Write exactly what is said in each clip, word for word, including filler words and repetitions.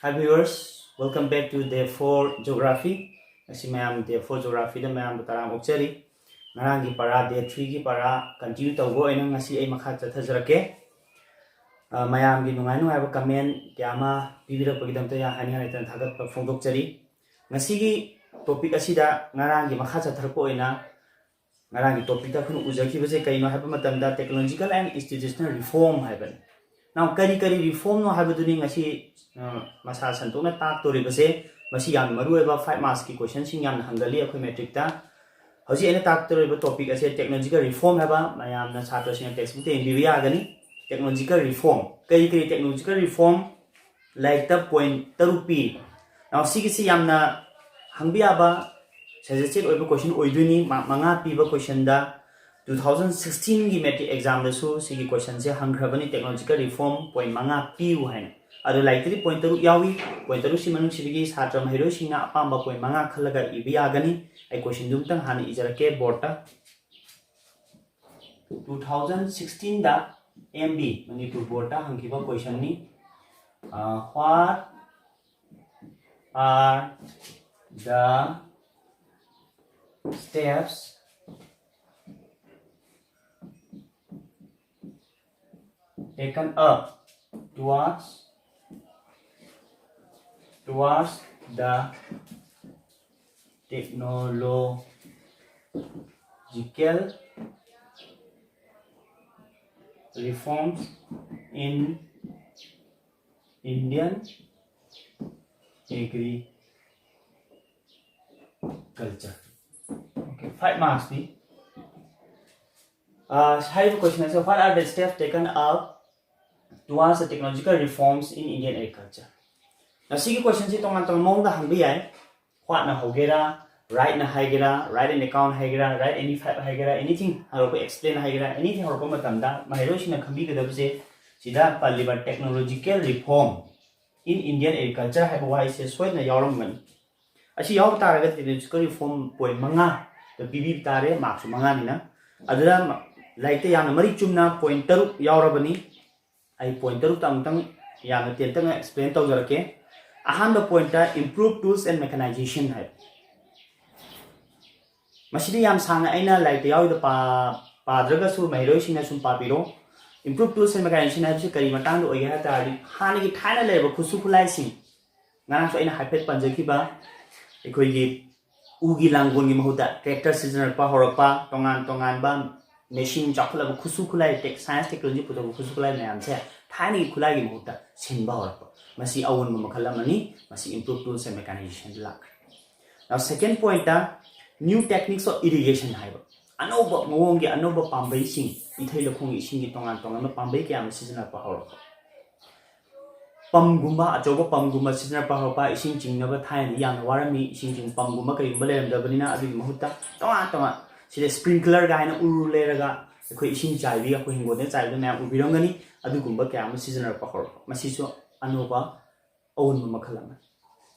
Hi viewers, welcome back to day four Geography. ꯉꯁꯤ ꯃꯌꯥꯝ day four Geographyꯗ ꯃꯌꯥꯝꯕꯨ ꯇꯔꯥꯝ ꯑꯣꯛꯆꯔꯤ꯫ ꯉꯔꯥꯡꯒꯤ ꯄꯔꯥ, day threeꯒꯤ ꯄꯔꯥ continue ꯇꯧꯕ ꯑꯣꯏꯅ ꯉꯁꯤ ꯑꯩ ꯃꯈꯥ ꯆꯠꯊꯖꯔꯛꯀꯦ꯫ ꯑ, ꯃꯌꯥꯝꯒꯤ ꯅꯨꯡꯉꯥꯏ ꯅꯨꯡꯉꯥꯏꯕ comment ꯀꯌꯥ ꯑꯃ ꯄꯤꯕꯤꯔꯛꯄꯒꯤꯗꯃꯛꯇ ꯌꯥꯝ ꯍꯥꯏꯅꯤꯡꯉꯥꯏ ꯂꯩꯇꯅ ꯊꯥꯒꯠꯄ ꯐꯣꯡꯗꯣꯛꯆꯔꯤ꯫ ꯉꯁꯤꯒꯤ topic ꯑꯁꯤꯗ ꯉꯔꯥꯡꯒꯤ ꯃꯈꯥ ꯆꯠꯊꯔꯛꯄ ꯑꯣꯏꯅ ꯉꯔꯥꯡꯒꯤ topicꯇ ꯑꯩꯈꯣꯏꯅ ꯎꯖꯈꯤꯕꯁꯦ ꯀꯩꯅꯣ ꯍꯥꯏꯕ ꯃꯇꯝꯗ technological and institutional reform ꯍꯥꯏꯕꯅꯤ꯫ Now, ꯀꯔꯤ ꯀꯔꯤ reformꯅꯣ ꯍꯥꯏꯕꯗꯨꯅꯤ ꯉꯁꯤ, ꯑ, ꯃꯁꯥ ꯁꯟꯗꯣꯛꯅ ꯇꯥꯛꯇꯣꯔꯤꯕꯁꯦ꯫ ꯃꯁꯤ ꯌꯥꯝꯅ ꯃꯔꯨꯑꯣꯏꯕ five marksꯀꯤ questionꯁꯤꯡ ꯌꯥꯝꯅ ꯍꯪꯒꯜꯂꯤ ꯑꯩꯈꯣꯏ matricꯇ꯫ ꯍꯧꯖꯤꯛ ꯑꯩꯅ ꯇꯥꯛꯇꯣꯔꯤꯕ topic ꯑꯁꯦ technological reform ꯍꯥꯏꯕ, ꯃꯌꯥꯝꯅ ꯁꯥꯇ꯭ꯔꯁꯤꯡꯅ textbookꯇ ꯌꯦꯡꯕꯤꯕ ꯌꯥꯒꯅꯤ꯫ Technological reform, ꯀꯔꯤ ꯀꯔꯤ technological reform ꯂꯥꯏꯔꯤꯛꯇ point ꯇꯔꯨꯛ ꯄꯤ꯫ Now, ꯁꯤꯒꯤꯁꯤ ꯌꯥꯝꯅ ꯍꯪꯕ ꯌꯥꯕ suggested ꯑꯣꯏꯕ question ꯑꯣꯏꯗꯣꯏꯅꯤ꯫ Mark ꯃꯉꯥ ꯄꯤꯕ questionꯗ two thousand sixteenꯒꯤ matric examꯗꯁꯨ ꯁꯤꯒꯤ questionꯁꯦ ꯍꯪꯈ꯭ꯔꯕꯅꯤ, technological reform point ꯃꯉꯥ ꯄꯤꯌꯨ ꯍꯥꯏꯅ꯫ ꯑꯗꯣ ꯂꯥꯏꯔꯤꯛꯇꯗꯤ point ꯇꯔꯨꯛ ꯌꯥꯎꯏ꯫ Point ꯇꯔꯨꯛꯁꯤ ꯃꯅꯨꯡꯁꯤꯗꯒꯤ ꯁꯥꯇ꯭ꯔ ꯃꯍꯩꯔꯣꯏꯁꯤꯡꯅ ꯑꯄꯥꯝꯕ point ꯃꯉꯥ ꯈꯜꯂꯒ ꯏꯕ ꯌꯥꯒꯅꯤ꯫ ꯑꯩ questionꯗꯨ ꯑꯃꯇꯪ ꯍꯥꯟꯅ ꯏꯖꯔꯛꯀꯦ boardꯇ꯫ Two thousand sixteenꯗ M B Manipur boardꯇ ꯍꯪꯈꯤꯕ questionꯅꯤ꯫ Uh, what are the steps taken up towards, towards the technological reforms in Indian agriculture? Okay, five marksꯅꯤ꯫ Uh, ꯍꯥꯏꯔꯤꯕ question ꯑꯁꯦ, what are the steps taken up towards the technological reforms in Indian agriculture? ꯃꯁꯤꯒꯤ questionꯁꯤ ꯇꯣꯉꯥꯟ ꯇꯣꯉꯥꯟꯕ ꯃꯑꯣꯡꯗ ꯍꯪꯕ ꯌꯥꯏ꯫ Whatꯅ ꯍꯧꯒꯦꯔꯥ, rightꯅ ꯍꯥꯏꯒꯦꯔꯥ, right and account ꯍꯥꯏꯒꯦꯔꯥ, right and effect ꯍꯥꯏꯒꯦꯔꯥ, anything ꯍꯧꯔꯛꯄ, explain ꯍꯥꯏꯒꯦꯔꯥ, anything ꯍꯧꯔꯛꯄ ꯃꯇꯝꯗ ꯃꯍꯩꯔꯣꯏꯁꯤꯡꯅ ꯈꯪꯕꯤꯒꯗꯕꯁꯦ, ꯁꯤꯗ ꯄꯜꯂꯤꯕ technological reform in Indian agriculture ꯍꯥꯏꯕ ꯋꯥꯍꯩꯁꯦ ꯁꯣꯏꯗꯅ ꯌꯥꯎꯔꯝꯒꯅꯤ꯫ ꯑꯁꯤ ꯌꯥꯎꯕ ꯇꯥꯔꯒꯗꯤ technological reform point ꯃꯉꯥꯗ ꯄꯤꯕꯤꯕ ꯇꯥꯔꯦ, markꯁꯨ ꯃꯉꯥꯅꯤꯅ꯫ ꯑꯗꯨꯗ ꯂꯥꯏꯔꯤꯛꯇ ꯌꯥꯝꯅ ꯃꯔꯤꯛ ꯆꯨꯝꯅ point ꯇꯔꯨꯛ ꯌꯥꯎꯔꯕꯅꯤ꯫ ꯑꯩ point ꯇꯔꯨꯛꯇ ꯑꯃꯨꯛꯇꯪ ꯌꯥꯝꯅ ꯇꯦꯟꯇꯛꯅ explain ꯇꯧꯖꯔꯛꯀꯦ꯫ ꯑꯍꯥꯟꯕ ꯄꯣꯏꯟꯠꯇ improve tools and mechanization ꯍꯥꯏꯕ꯫ ꯃꯁꯤꯗꯤ ꯌꯥꯝ ꯁꯥꯡꯅ ꯑꯩꯅ ꯂꯥꯏꯔꯤꯛꯇ ꯌꯥꯎꯔꯤꯗ ꯄꯥ-, ꯄꯥꯗ꯭ꯔꯒꯁꯨ ꯃꯍꯩꯔꯣꯏꯁꯤꯡꯅ ꯁꯨꯝ ꯄꯥꯕꯤꯔꯣ꯫ Improve tools and mechanization ꯍꯥꯏꯕꯁꯤ ꯀꯔꯤ ꯃꯇꯥꯡꯗ ꯑꯣꯏꯒꯦ ꯍꯥꯏ ꯇꯥꯔꯗꯤ, ꯍꯥꯟꯅꯒꯤ ꯊꯥꯏꯅ ꯂꯩꯔꯕ ꯈꯨꯠꯁꯨ ꯈꯨꯠꯂꯥꯏꯁꯤꯡ, ꯉꯔꯥꯡꯁꯨ ꯑꯩꯅ ꯍꯥꯏꯐꯦꯠ ꯄꯟꯖꯈꯤꯕ, ꯑꯩꯈꯣꯏꯒꯤ ꯎꯒꯤ ꯂꯥꯡꯒꯣꯜꯒꯤ ꯃꯍꯨꯠꯇ tractor ꯁꯤꯖꯤꯟꯅꯔꯛꯄ ꯍꯧꯔꯛꯄ, ꯇꯣꯉꯥꯟ ꯇꯣꯉꯥꯟꯕ machine ꯆꯥꯎꯈꯠꯂꯕ ꯈꯨꯠꯁꯨ ꯈꯨꯠꯂꯥꯏ, tech, science technology ꯄꯨꯊꯣꯛꯄ ꯈꯨꯠꯁꯨ ꯈꯨꯠꯂꯥꯏ ꯃꯌꯥꯝꯁꯦ ꯊꯥꯏꯅꯒꯤ ꯈꯨꯠꯂꯥꯏꯒꯤ ꯃꯍꯨꯠꯇ ꯁꯤꯟꯕ ꯍꯧꯔꯛꯄ, ꯃꯁꯤ ꯑꯑꯣꯟꯕ ꯃꯈꯜ ꯑꯃꯅꯤ꯫ ꯃꯁꯤ improve tools and mechanization ꯗ ꯂꯥꯛꯈ꯭ꯔꯦ꯫ Now, second point ꯇ new techniques of irrigation ꯍꯥꯏꯕ, ꯑꯅꯧꯕ ꯃꯑꯣꯡꯒꯤ ꯑꯅꯧꯕ ꯄꯥꯝꯕꯩꯁꯤꯡ, ꯏꯊꯩ ꯂꯧꯈꯣꯡꯒꯤ ꯏꯁꯤꯡꯒꯤ ꯇꯣꯉꯥꯟ ꯇꯣꯉꯥꯟꯕ ꯄꯥꯝꯕꯩ ꯀꯌꯥ ꯑꯃ ꯁꯤꯖꯤꯟꯅꯔꯛꯄ ꯍꯧꯔꯛꯄ꯫ Pump ꯒꯨꯝꯕ, ꯑꯆꯧꯕ pump ꯒꯨꯝꯕ ꯁꯤꯖꯤꯟꯅꯔꯛꯄ ꯍꯧꯔꯛꯄ, ꯏꯁꯤꯡ ꯆꯤꯡꯅꯕ ꯊꯥꯏꯅꯗꯤ ꯌꯥꯝꯅ ꯋꯥꯔꯝꯃꯤ, ꯏꯁꯤꯡ ꯆꯤꯡ pump ꯒꯨꯝꯕ ꯀꯔꯤꯒꯨꯝꯕ ꯂꯩꯔꯝꯗꯕꯅꯤꯅ꯫ ꯑꯗꯨꯒꯤ ꯃꯍꯨꯠꯇ ꯇꯣꯉꯥꯟ ꯇꯣꯉꯥꯟ, ꯁꯤꯗ sprinkler ꯒꯥꯏꯅ ꯎꯔꯨ ꯂꯩꯔꯒ ꯑꯩꯈꯣꯏ ꯏꯁꯤꯡ ꯆꯥꯏꯕꯤ, ꯑꯩꯈꯣꯏ ꯍꯤꯡꯒꯣꯜꯗ ꯆꯥꯏꯕꯗ ꯃꯌꯥꯝ ꯎꯕꯤꯔꯝꯒꯅꯤ, ꯑꯗꯨꯒꯨꯝꯕ ꯀꯌꯥ ꯑꯃ ꯁꯤꯖꯤꯟꯅꯔꯛꯄ ꯍꯧꯔꯛꯄ꯫ ꯃꯁꯤꯁꯨ ꯑꯅꯧꯕ ꯑꯑꯣꯟꯕ ꯃꯈꯜ ꯑꯃꯅꯤ꯫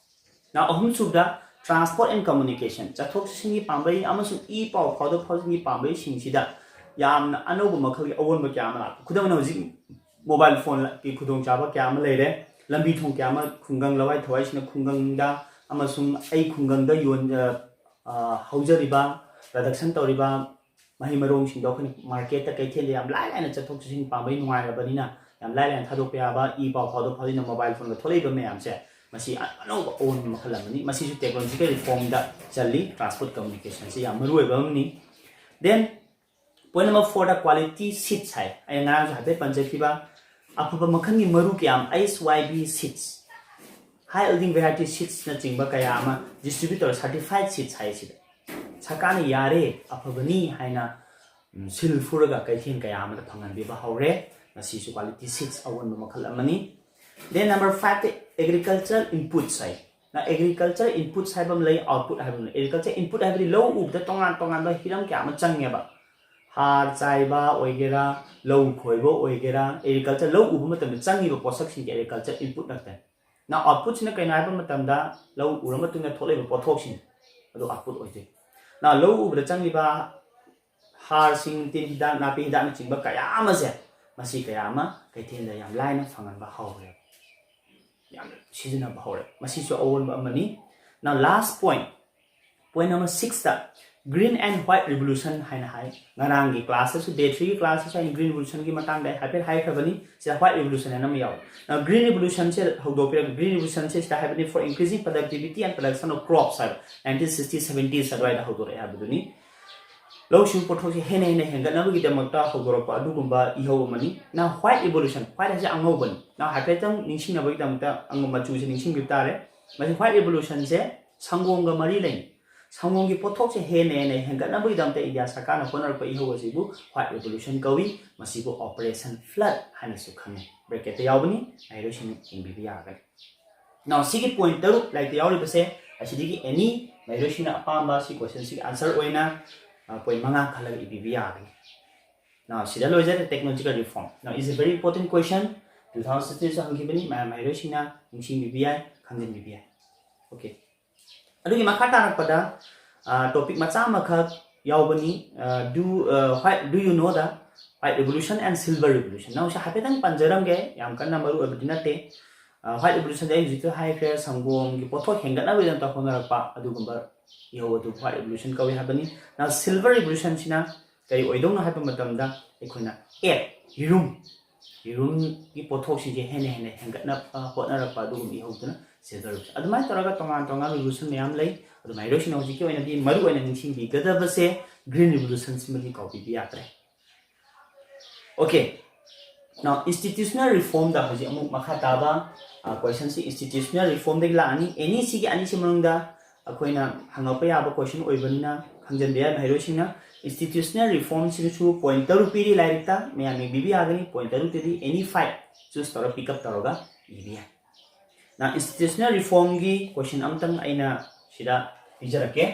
Now, ꯑꯍꯨꯝꯁꯨꯕꯗ transport and communication, ꯆꯠꯊꯣꯛ ꯆꯠꯁꯤꯟꯒꯤ ꯄꯥꯝꯕꯩ ꯑꯃꯁꯨꯡ ꯏ ꯄꯥꯎ ꯐꯥꯎꯗꯣꯛ ꯐꯥꯎꯖꯤꯟꯒꯤ ꯄꯥꯝꯕꯩꯁꯤꯡꯁꯤꯗ ꯌꯥꯝꯅ ꯑꯅꯧꯕ ꯃꯈꯜꯒꯤ ꯑꯑꯣꯟꯕ ꯀꯌꯥ ꯑꯃ ꯂꯥꯛꯄ꯫ ꯈꯨꯗꯝ ꯑꯣꯏꯅ, ꯍꯧꯖꯤꯛ mobile phone ꯒꯤ ꯈꯨꯗꯣꯡꯆꯥꯕ ꯀꯌꯥ ꯑꯃ ꯂꯩꯔꯦ꯫ ꯂꯝꯕꯤ ꯊꯣꯡ ꯀꯌꯥ ꯑꯃ, ꯈꯨꯡꯒꯪ ꯂꯋꯥꯏ ꯊꯋꯥꯏꯁꯤꯡꯅ ꯈꯨꯡꯒꯪꯗ ꯑꯃꯁꯨꯡ ꯑꯩ ꯈꯨꯡꯒꯪꯗ ꯌꯣꯟ-, ꯑ, ꯑ, ꯍꯧꯖꯔꯤꯕ, production ꯇꯧꯔꯤꯕ ꯃꯍꯩ ꯃꯔꯣꯡꯁꯤꯡꯗꯣ ꯑꯩꯈꯣꯏꯅ market ꯇ, ꯀꯩꯊꯦꯜꯗ ꯌꯥꯝ ꯂꯥꯏ ꯂꯥꯏꯅ ꯆꯠꯊꯣꯛ ꯆꯠꯁꯤꯟ ꯄꯥꯝꯕꯩ ꯅꯨꯡꯉꯥꯏꯔꯕꯅꯤꯅ, ꯌꯥꯝ ꯂꯥꯏ ꯂꯥꯏꯅ ꯊꯥꯗꯣꯛꯄ ꯌꯥꯕ, ꯏ ꯄꯥꯎ ꯐꯥꯎꯗꯣꯛ ꯐꯥꯎꯖꯤꯟꯗ mobile phone ꯒ ꯊꯣꯛꯂꯛꯏꯕ ꯃꯌꯥꯝꯁꯦ, ꯃꯁꯤ ꯑ-, ꯑꯅꯧꯕ ꯑꯑꯣꯟꯕ ꯃꯈꯜ ꯑꯃꯅꯤ꯫ ꯃꯁꯤꯁꯨ technological reform ꯗ ꯆꯜꯂꯤ꯫ Transport communication ꯁꯤ ꯌꯥꯝ ꯃꯔꯨ ꯑꯣꯏꯕ ꯑꯃꯅꯤ꯫ Then, point number four ꯗ quality seeds ꯍꯥꯏ, ꯑꯩꯅ ꯉꯔꯥꯡꯁꯨ ꯍꯥꯏꯐꯦꯠ ꯄꯟꯖꯈꯤꯕ, ꯑꯐꯕ ꯃꯈꯜꯒꯤ ꯃꯔꯨ ꯀꯌꯥ ꯑꯃ, H Y B seeds, high yielding variety seeds ꯅꯆꯤꯡꯕ ꯀꯌꯥ ꯑꯃ distribute ꯇꯧꯔ, certified seeds ꯍꯥꯏ ꯁꯤꯗ ꯁꯔꯀꯥꯔꯅ ꯌꯥꯔꯦ, ꯑꯐꯕꯅꯤ ꯍꯥꯏꯅ, ꯎꯝ, seal ꯐꯨꯔꯒ ꯀꯩꯊꯦꯜ ꯀꯌꯥ ꯑꯃꯗ ꯐꯪꯍꯟꯕꯤꯕ ꯍꯧꯔꯦ꯫ ꯃꯁꯤꯁꯨ quality seeds ꯑꯑꯣꯟꯕ ꯃꯈꯜ ꯑꯃꯅꯤ꯫ Then number five ꯇ agricultural inputs ꯍꯥꯏ꯫ ꯅ agriculture inputs ꯍꯥꯏꯕ ꯑꯃ ꯂꯩ, output ꯍꯥꯏꯕ ꯑꯃ ꯂꯩ꯫ Agriculture input ꯍꯥꯏꯕꯗꯤ ꯂꯧ ꯎꯕꯗ ꯇꯣꯉꯥꯟ ꯇꯣꯉꯥꯟꯕ ꯍꯤꯔꯝ ꯀꯌꯥ ꯑꯃ ꯆꯪꯉꯦꯕ꯫ ꯍꯥꯔ ꯆꯥꯏꯕ ꯑꯣꯏꯒꯦꯔꯥ, ꯂꯧ ꯈꯣꯏꯕ ꯑꯣꯏꯒꯦꯔꯥ, agriculture, ꯂꯧ ꯎꯕ ꯃꯇꯝꯗ ꯆꯪꯉꯤꯕ ꯄꯣꯠꯁꯛꯁꯤꯡꯁꯦ agriculture input ꯉꯥꯛꯇꯅꯤ꯫ Now, output ꯁꯤꯅ ꯀꯩꯅꯣ ꯍꯥꯏꯕ ꯃꯇꯝꯗ, ꯂꯧ ꯎꯔ ꯃꯇꯨꯡꯗ ꯊꯣꯛꯂꯛꯏꯕ ꯄꯣꯠꯊꯣꯛꯁꯤꯡ ꯑꯗꯨ output ꯑꯣꯏꯗꯣꯏꯅꯤ꯫ Now, ꯂꯧ ꯎꯕꯗ ꯆꯪꯉꯤꯕ ꯍꯥꯔꯁꯤꯡ, ꯇꯤꯟ ꯍꯤꯗꯥꯛ, ꯅꯥꯄꯤ ꯍꯤꯗꯥꯛꯅꯆꯤꯡꯕ ꯀꯌꯥ ꯑꯃꯁꯦ, ꯃꯁꯤ ꯀꯌꯥ ꯑꯃ ꯀꯩꯊꯦꯜꯗ ꯌꯥꯝ ꯂꯥꯏꯅ ꯐꯪꯍꯟꯕ ꯍꯧꯔꯦ꯫ ꯌꯥꯝꯅ ꯁꯤꯖꯤꯟꯅꯕ ꯍꯧꯔꯦ꯫ ꯃꯁꯤꯁꯨ ꯑꯑꯣꯟꯕ ꯑꯃꯅꯤ꯫ Now last point, point number sixꯇ green and white revolution ꯍꯥꯏꯅ ꯍꯥꯏ꯫ ꯉꯔꯥꯡꯒꯤ classꯇꯁꯨ, day threeꯒꯤ classꯇꯁꯨ ꯑꯩꯅ green revolutionꯒꯤ ꯃꯇꯥꯡꯗ ꯑꯩ ꯍꯥꯏꯐꯦꯠ ꯍꯥꯏꯈ꯭ꯔꯕꯅꯤ꯫ ꯁꯤꯗ white revolution ꯍꯥꯏꯅ ꯑꯃ ꯌꯥꯎꯏ꯫ Now green revolutionꯁꯦ ꯍꯧꯗꯣꯛꯄꯤꯔꯒ, green revolutionꯁꯦ ꯁꯤꯗ ꯍꯥꯏꯕꯅꯤ, for increasing productivity and production of crops ꯍꯥꯏꯕ, nineteen sixty seventies ꯑꯗꯨꯋꯥꯏꯗ ꯍꯧꯗꯣꯔꯛꯑꯦ ꯍꯥꯏꯕꯗꯨꯅꯤ꯫ ꯂꯧꯎ ꯁꯤꯡꯎ ꯄꯣꯠꯊꯣꯛꯁꯦ ꯍꯦꯟꯅ ꯍꯦꯟꯅ ꯍꯦꯟꯒꯠꯅꯕꯒꯤꯗꯃꯛꯇ ꯍꯧꯗꯣꯔꯛꯄ ꯑꯗꯨꯒꯨꯝꯕ ꯏꯍꯧ ꯑꯃꯅꯤ꯫ Now white revolution, white ꯍꯥꯏꯁꯦ ꯑꯉꯧꯕꯅꯤ꯫ Now ꯍꯥꯏꯐꯦꯠꯇꯪ ꯅꯤꯡꯁꯤꯡꯅꯕꯒꯤꯗꯃꯛꯇ ꯑꯉꯧ ꯃꯆꯨꯁꯦ ꯅꯤꯡꯁꯤꯡꯕꯤꯕ ꯇꯥꯔꯦ꯫ ꯃꯁꯤ white revolutionꯁꯦ ꯁꯪꯒꯣꯝꯒ ꯃꯔꯤ ꯂꯩꯅꯩ꯫ ꯁꯪꯒꯣꯝꯒꯤ ꯄꯣꯠꯊꯣꯛꯁꯦ ꯍꯦꯟꯅ ꯍꯦꯟꯅ ꯍꯦꯟꯒꯠꯅꯕꯒꯤꯗꯃꯛꯇ ꯏꯟꯗꯤꯌꯥ ꯁꯔꯀꯥꯔꯅ ꯍꯣꯠꯅꯔꯛꯄ ꯏꯍꯧ ꯑꯁꯤꯕꯨ white revolution ꯀꯧꯏ꯫ ꯃꯁꯤꯕꯨ Operation Flood ꯍꯥꯏꯅꯁꯨ ꯈꯪꯅꯩ꯫ Bracketꯇ ꯌꯥꯎꯕꯅꯤ, ꯃꯍꯩꯔꯣꯏꯁꯤꯡꯅ ꯌꯦꯡꯕꯤꯕ ꯌꯥꯒꯅꯤ꯫ Now ꯁꯤꯒꯤ point ꯇꯔꯨꯛ ꯂꯥꯏꯔꯤꯛꯇ ꯌꯥꯎꯔꯤꯕꯁꯦ, ꯑꯁꯤꯗꯒꯤ any ꯃꯍꯩꯔꯣꯏꯁꯤꯡꯅ ꯑꯄꯥꯝꯕ ꯁꯤ questionꯁꯤꯒꯤ answer ꯑꯣꯏꯅ, ꯑ, point ꯃꯉꯥ ꯈꯜꯂꯒ ꯏꯕꯤꯕ ꯌꯥꯒꯅꯤ꯫ Now ꯁꯤꯗ ꯂꯣꯏꯖꯔꯦ, technological reform꯫ Now is a very important question, two thousand sixteenꯁꯨ ꯍꯪꯈꯤꯕꯅꯤ, ꯃꯌꯥꯝ ꯃꯍꯩꯔꯣꯏꯁꯤꯡꯅ ꯅꯤꯡꯁꯤꯡꯕꯤꯕ ꯌꯥꯏ, ꯈꯪꯖꯤꯟꯕꯤꯕ ꯌꯥꯏ꯫ Okay, ꯑꯗꯨꯒꯤ ꯃꯈꯥ ꯇꯥꯔꯛꯄꯗ, ꯑ, topic ꯃꯆꯥ ꯑꯃꯈꯛ ꯌꯥꯎꯕꯅꯤ꯫ ꯑ, do, ꯑ, white, do you know the white revolution and silver revolution? Now ꯁꯤ ꯍꯥꯏꯐꯦꯠꯇꯪ ꯄꯟꯖꯔꯝꯒꯦ, ꯌꯥꯝ ꯀꯟꯅ ꯃꯔꯨ ꯑꯣꯏꯕꯗꯤ ꯅꯠꯇꯦ꯫ ꯑ, white revolutionꯗꯤ ꯑꯩ ꯍꯧꯖꯤꯛꯇ ꯍꯥꯏꯈ꯭ꯔꯦ, ꯁꯪꯒꯣꯝꯒꯤ ꯄꯣꯠꯊꯣꯛ ꯍꯦꯟꯒꯠꯅꯕꯒꯤꯗꯃꯛꯇ ꯍꯣꯠꯅꯔꯛꯄ ꯑꯗꯨꯒꯨꯝꯕ ꯏꯍꯧ ꯑꯗꯨ white revolution ꯀꯧꯏ ꯍꯥꯏꯕꯅꯤ꯫ Now silver revolutionꯁꯤꯅ ꯀꯔꯤ ꯑꯣꯏꯗꯧꯅꯣ ꯍꯥꯏꯕ ꯃꯇꯝꯗ, ꯑꯩꯈꯣꯏꯅ egg, ꯌꯦꯔꯨꯝ, ꯌꯦꯔꯨꯝꯒꯤ ꯄꯣꯠꯊꯣꯛꯁꯤꯡꯁꯦ ꯍꯦꯟꯅ ꯍꯦꯟꯅ ꯍꯦꯟꯒꯠꯅꯕ ꯍꯣꯠꯅꯔꯛꯄ ꯑꯗꯨꯒꯨꯝꯕ ꯏꯍꯧꯗꯨꯅ silver revolution꯫ ꯑꯗꯨꯃꯥꯏꯅ ꯇꯧꯔꯒ ꯇꯣꯉꯥꯟ ꯇꯣꯉꯥꯟꯕ revolution ꯃꯌꯥꯝ ꯂꯩ꯫ ꯑꯗꯨ ꯃꯍꯩꯔꯣꯏꯁꯤꯡꯅ ꯍꯧꯖꯤꯛꯀꯤ ꯑꯣꯏꯅꯗꯤ ꯃꯔꯨ ꯑꯣꯏꯅ ꯅꯤꯡꯁꯤꯡꯕꯤꯒꯗꯕꯁꯦ green revolutionꯁꯤꯃꯗꯤ ꯀꯥꯎꯕꯤꯕ ꯌꯥꯗ꯭ꯔꯦ꯫ Okay, now institutional reformꯗ ꯍꯧꯖꯤꯛ ꯑꯃꯨꯛ ꯃꯈꯥ ꯇꯥꯕ, ꯑ, questionꯁꯤ institutional reformꯗꯒꯤ ꯂꯥꯛꯑꯅꯤ꯫ Any ꯁꯤꯒꯤ ꯑꯅꯤꯁꯤ ꯃꯅꯨꯡꯗ ꯑꯩꯈꯣꯏꯅ ꯍꯪꯉꯛꯄ ꯌꯥꯕ question ꯑꯣꯏꯕꯅꯤꯅ ꯈꯪꯖꯤꯟꯕ ꯌꯥꯏ ꯃꯍꯩꯔꯣꯏꯁꯤꯡꯅ꯫ Institutional reformꯁꯤꯗꯁꯨ point ꯇꯔꯨꯛ ꯄꯤꯔꯤ ꯂꯥꯏꯔꯤꯛꯇ, ꯃꯌꯥꯝ ꯌꯦꯡꯕꯤꯕ ꯌꯥꯒꯅꯤ꯫ Point ꯇꯔꯨꯛꯇꯗꯤ any five choose ꯇꯧꯔ pick up ꯇꯧꯔꯒ ꯏꯕ ꯌꯥꯏ꯫ Now institutional reformꯒꯤ question ꯑꯃꯇꯪ ꯑꯩꯅ ꯁꯤꯗ ꯄꯤꯖꯔꯛꯀꯦ꯫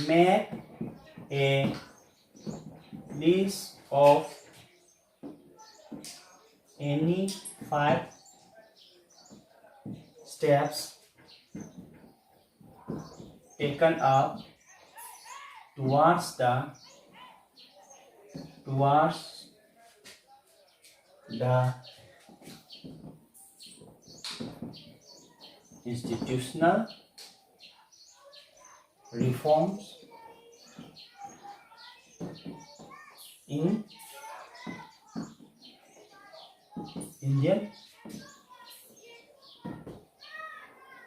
Make a list of any five steps taken up towards the, towards The institutional reforms in Indian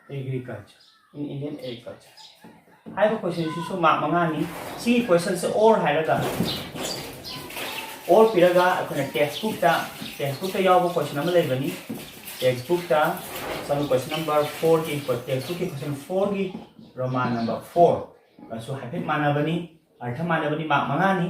agriculture, in Indian agriculture ꯍꯥꯏꯕ question ꯁꯤꯁꯨ mark ꯃꯉꯥꯅꯤ꯫ ꯁꯤꯒꯤ question ꯁꯦ or ꯍꯥꯏꯔꯒ, or ꯄꯤꯔꯒ ꯑꯩꯈꯣꯏꯅ text book ꯇ, text book ꯇ ꯌꯥꯎꯕ question ꯑꯃ ꯂꯩꯕꯅꯤ꯫ Text book ꯇ ꯆꯠꯂꯨ, question number four ꯒꯤ, text book ꯀꯤ question four ꯒꯤ Roman number four ꯒꯁꯨ ꯍꯥꯏꯐꯦꯠ ꯃꯥꯟꯅꯕꯅꯤ, ꯑꯔꯊ ꯃꯥꯟꯅꯕꯅꯤ, mark ꯃꯉꯥꯅꯤ꯫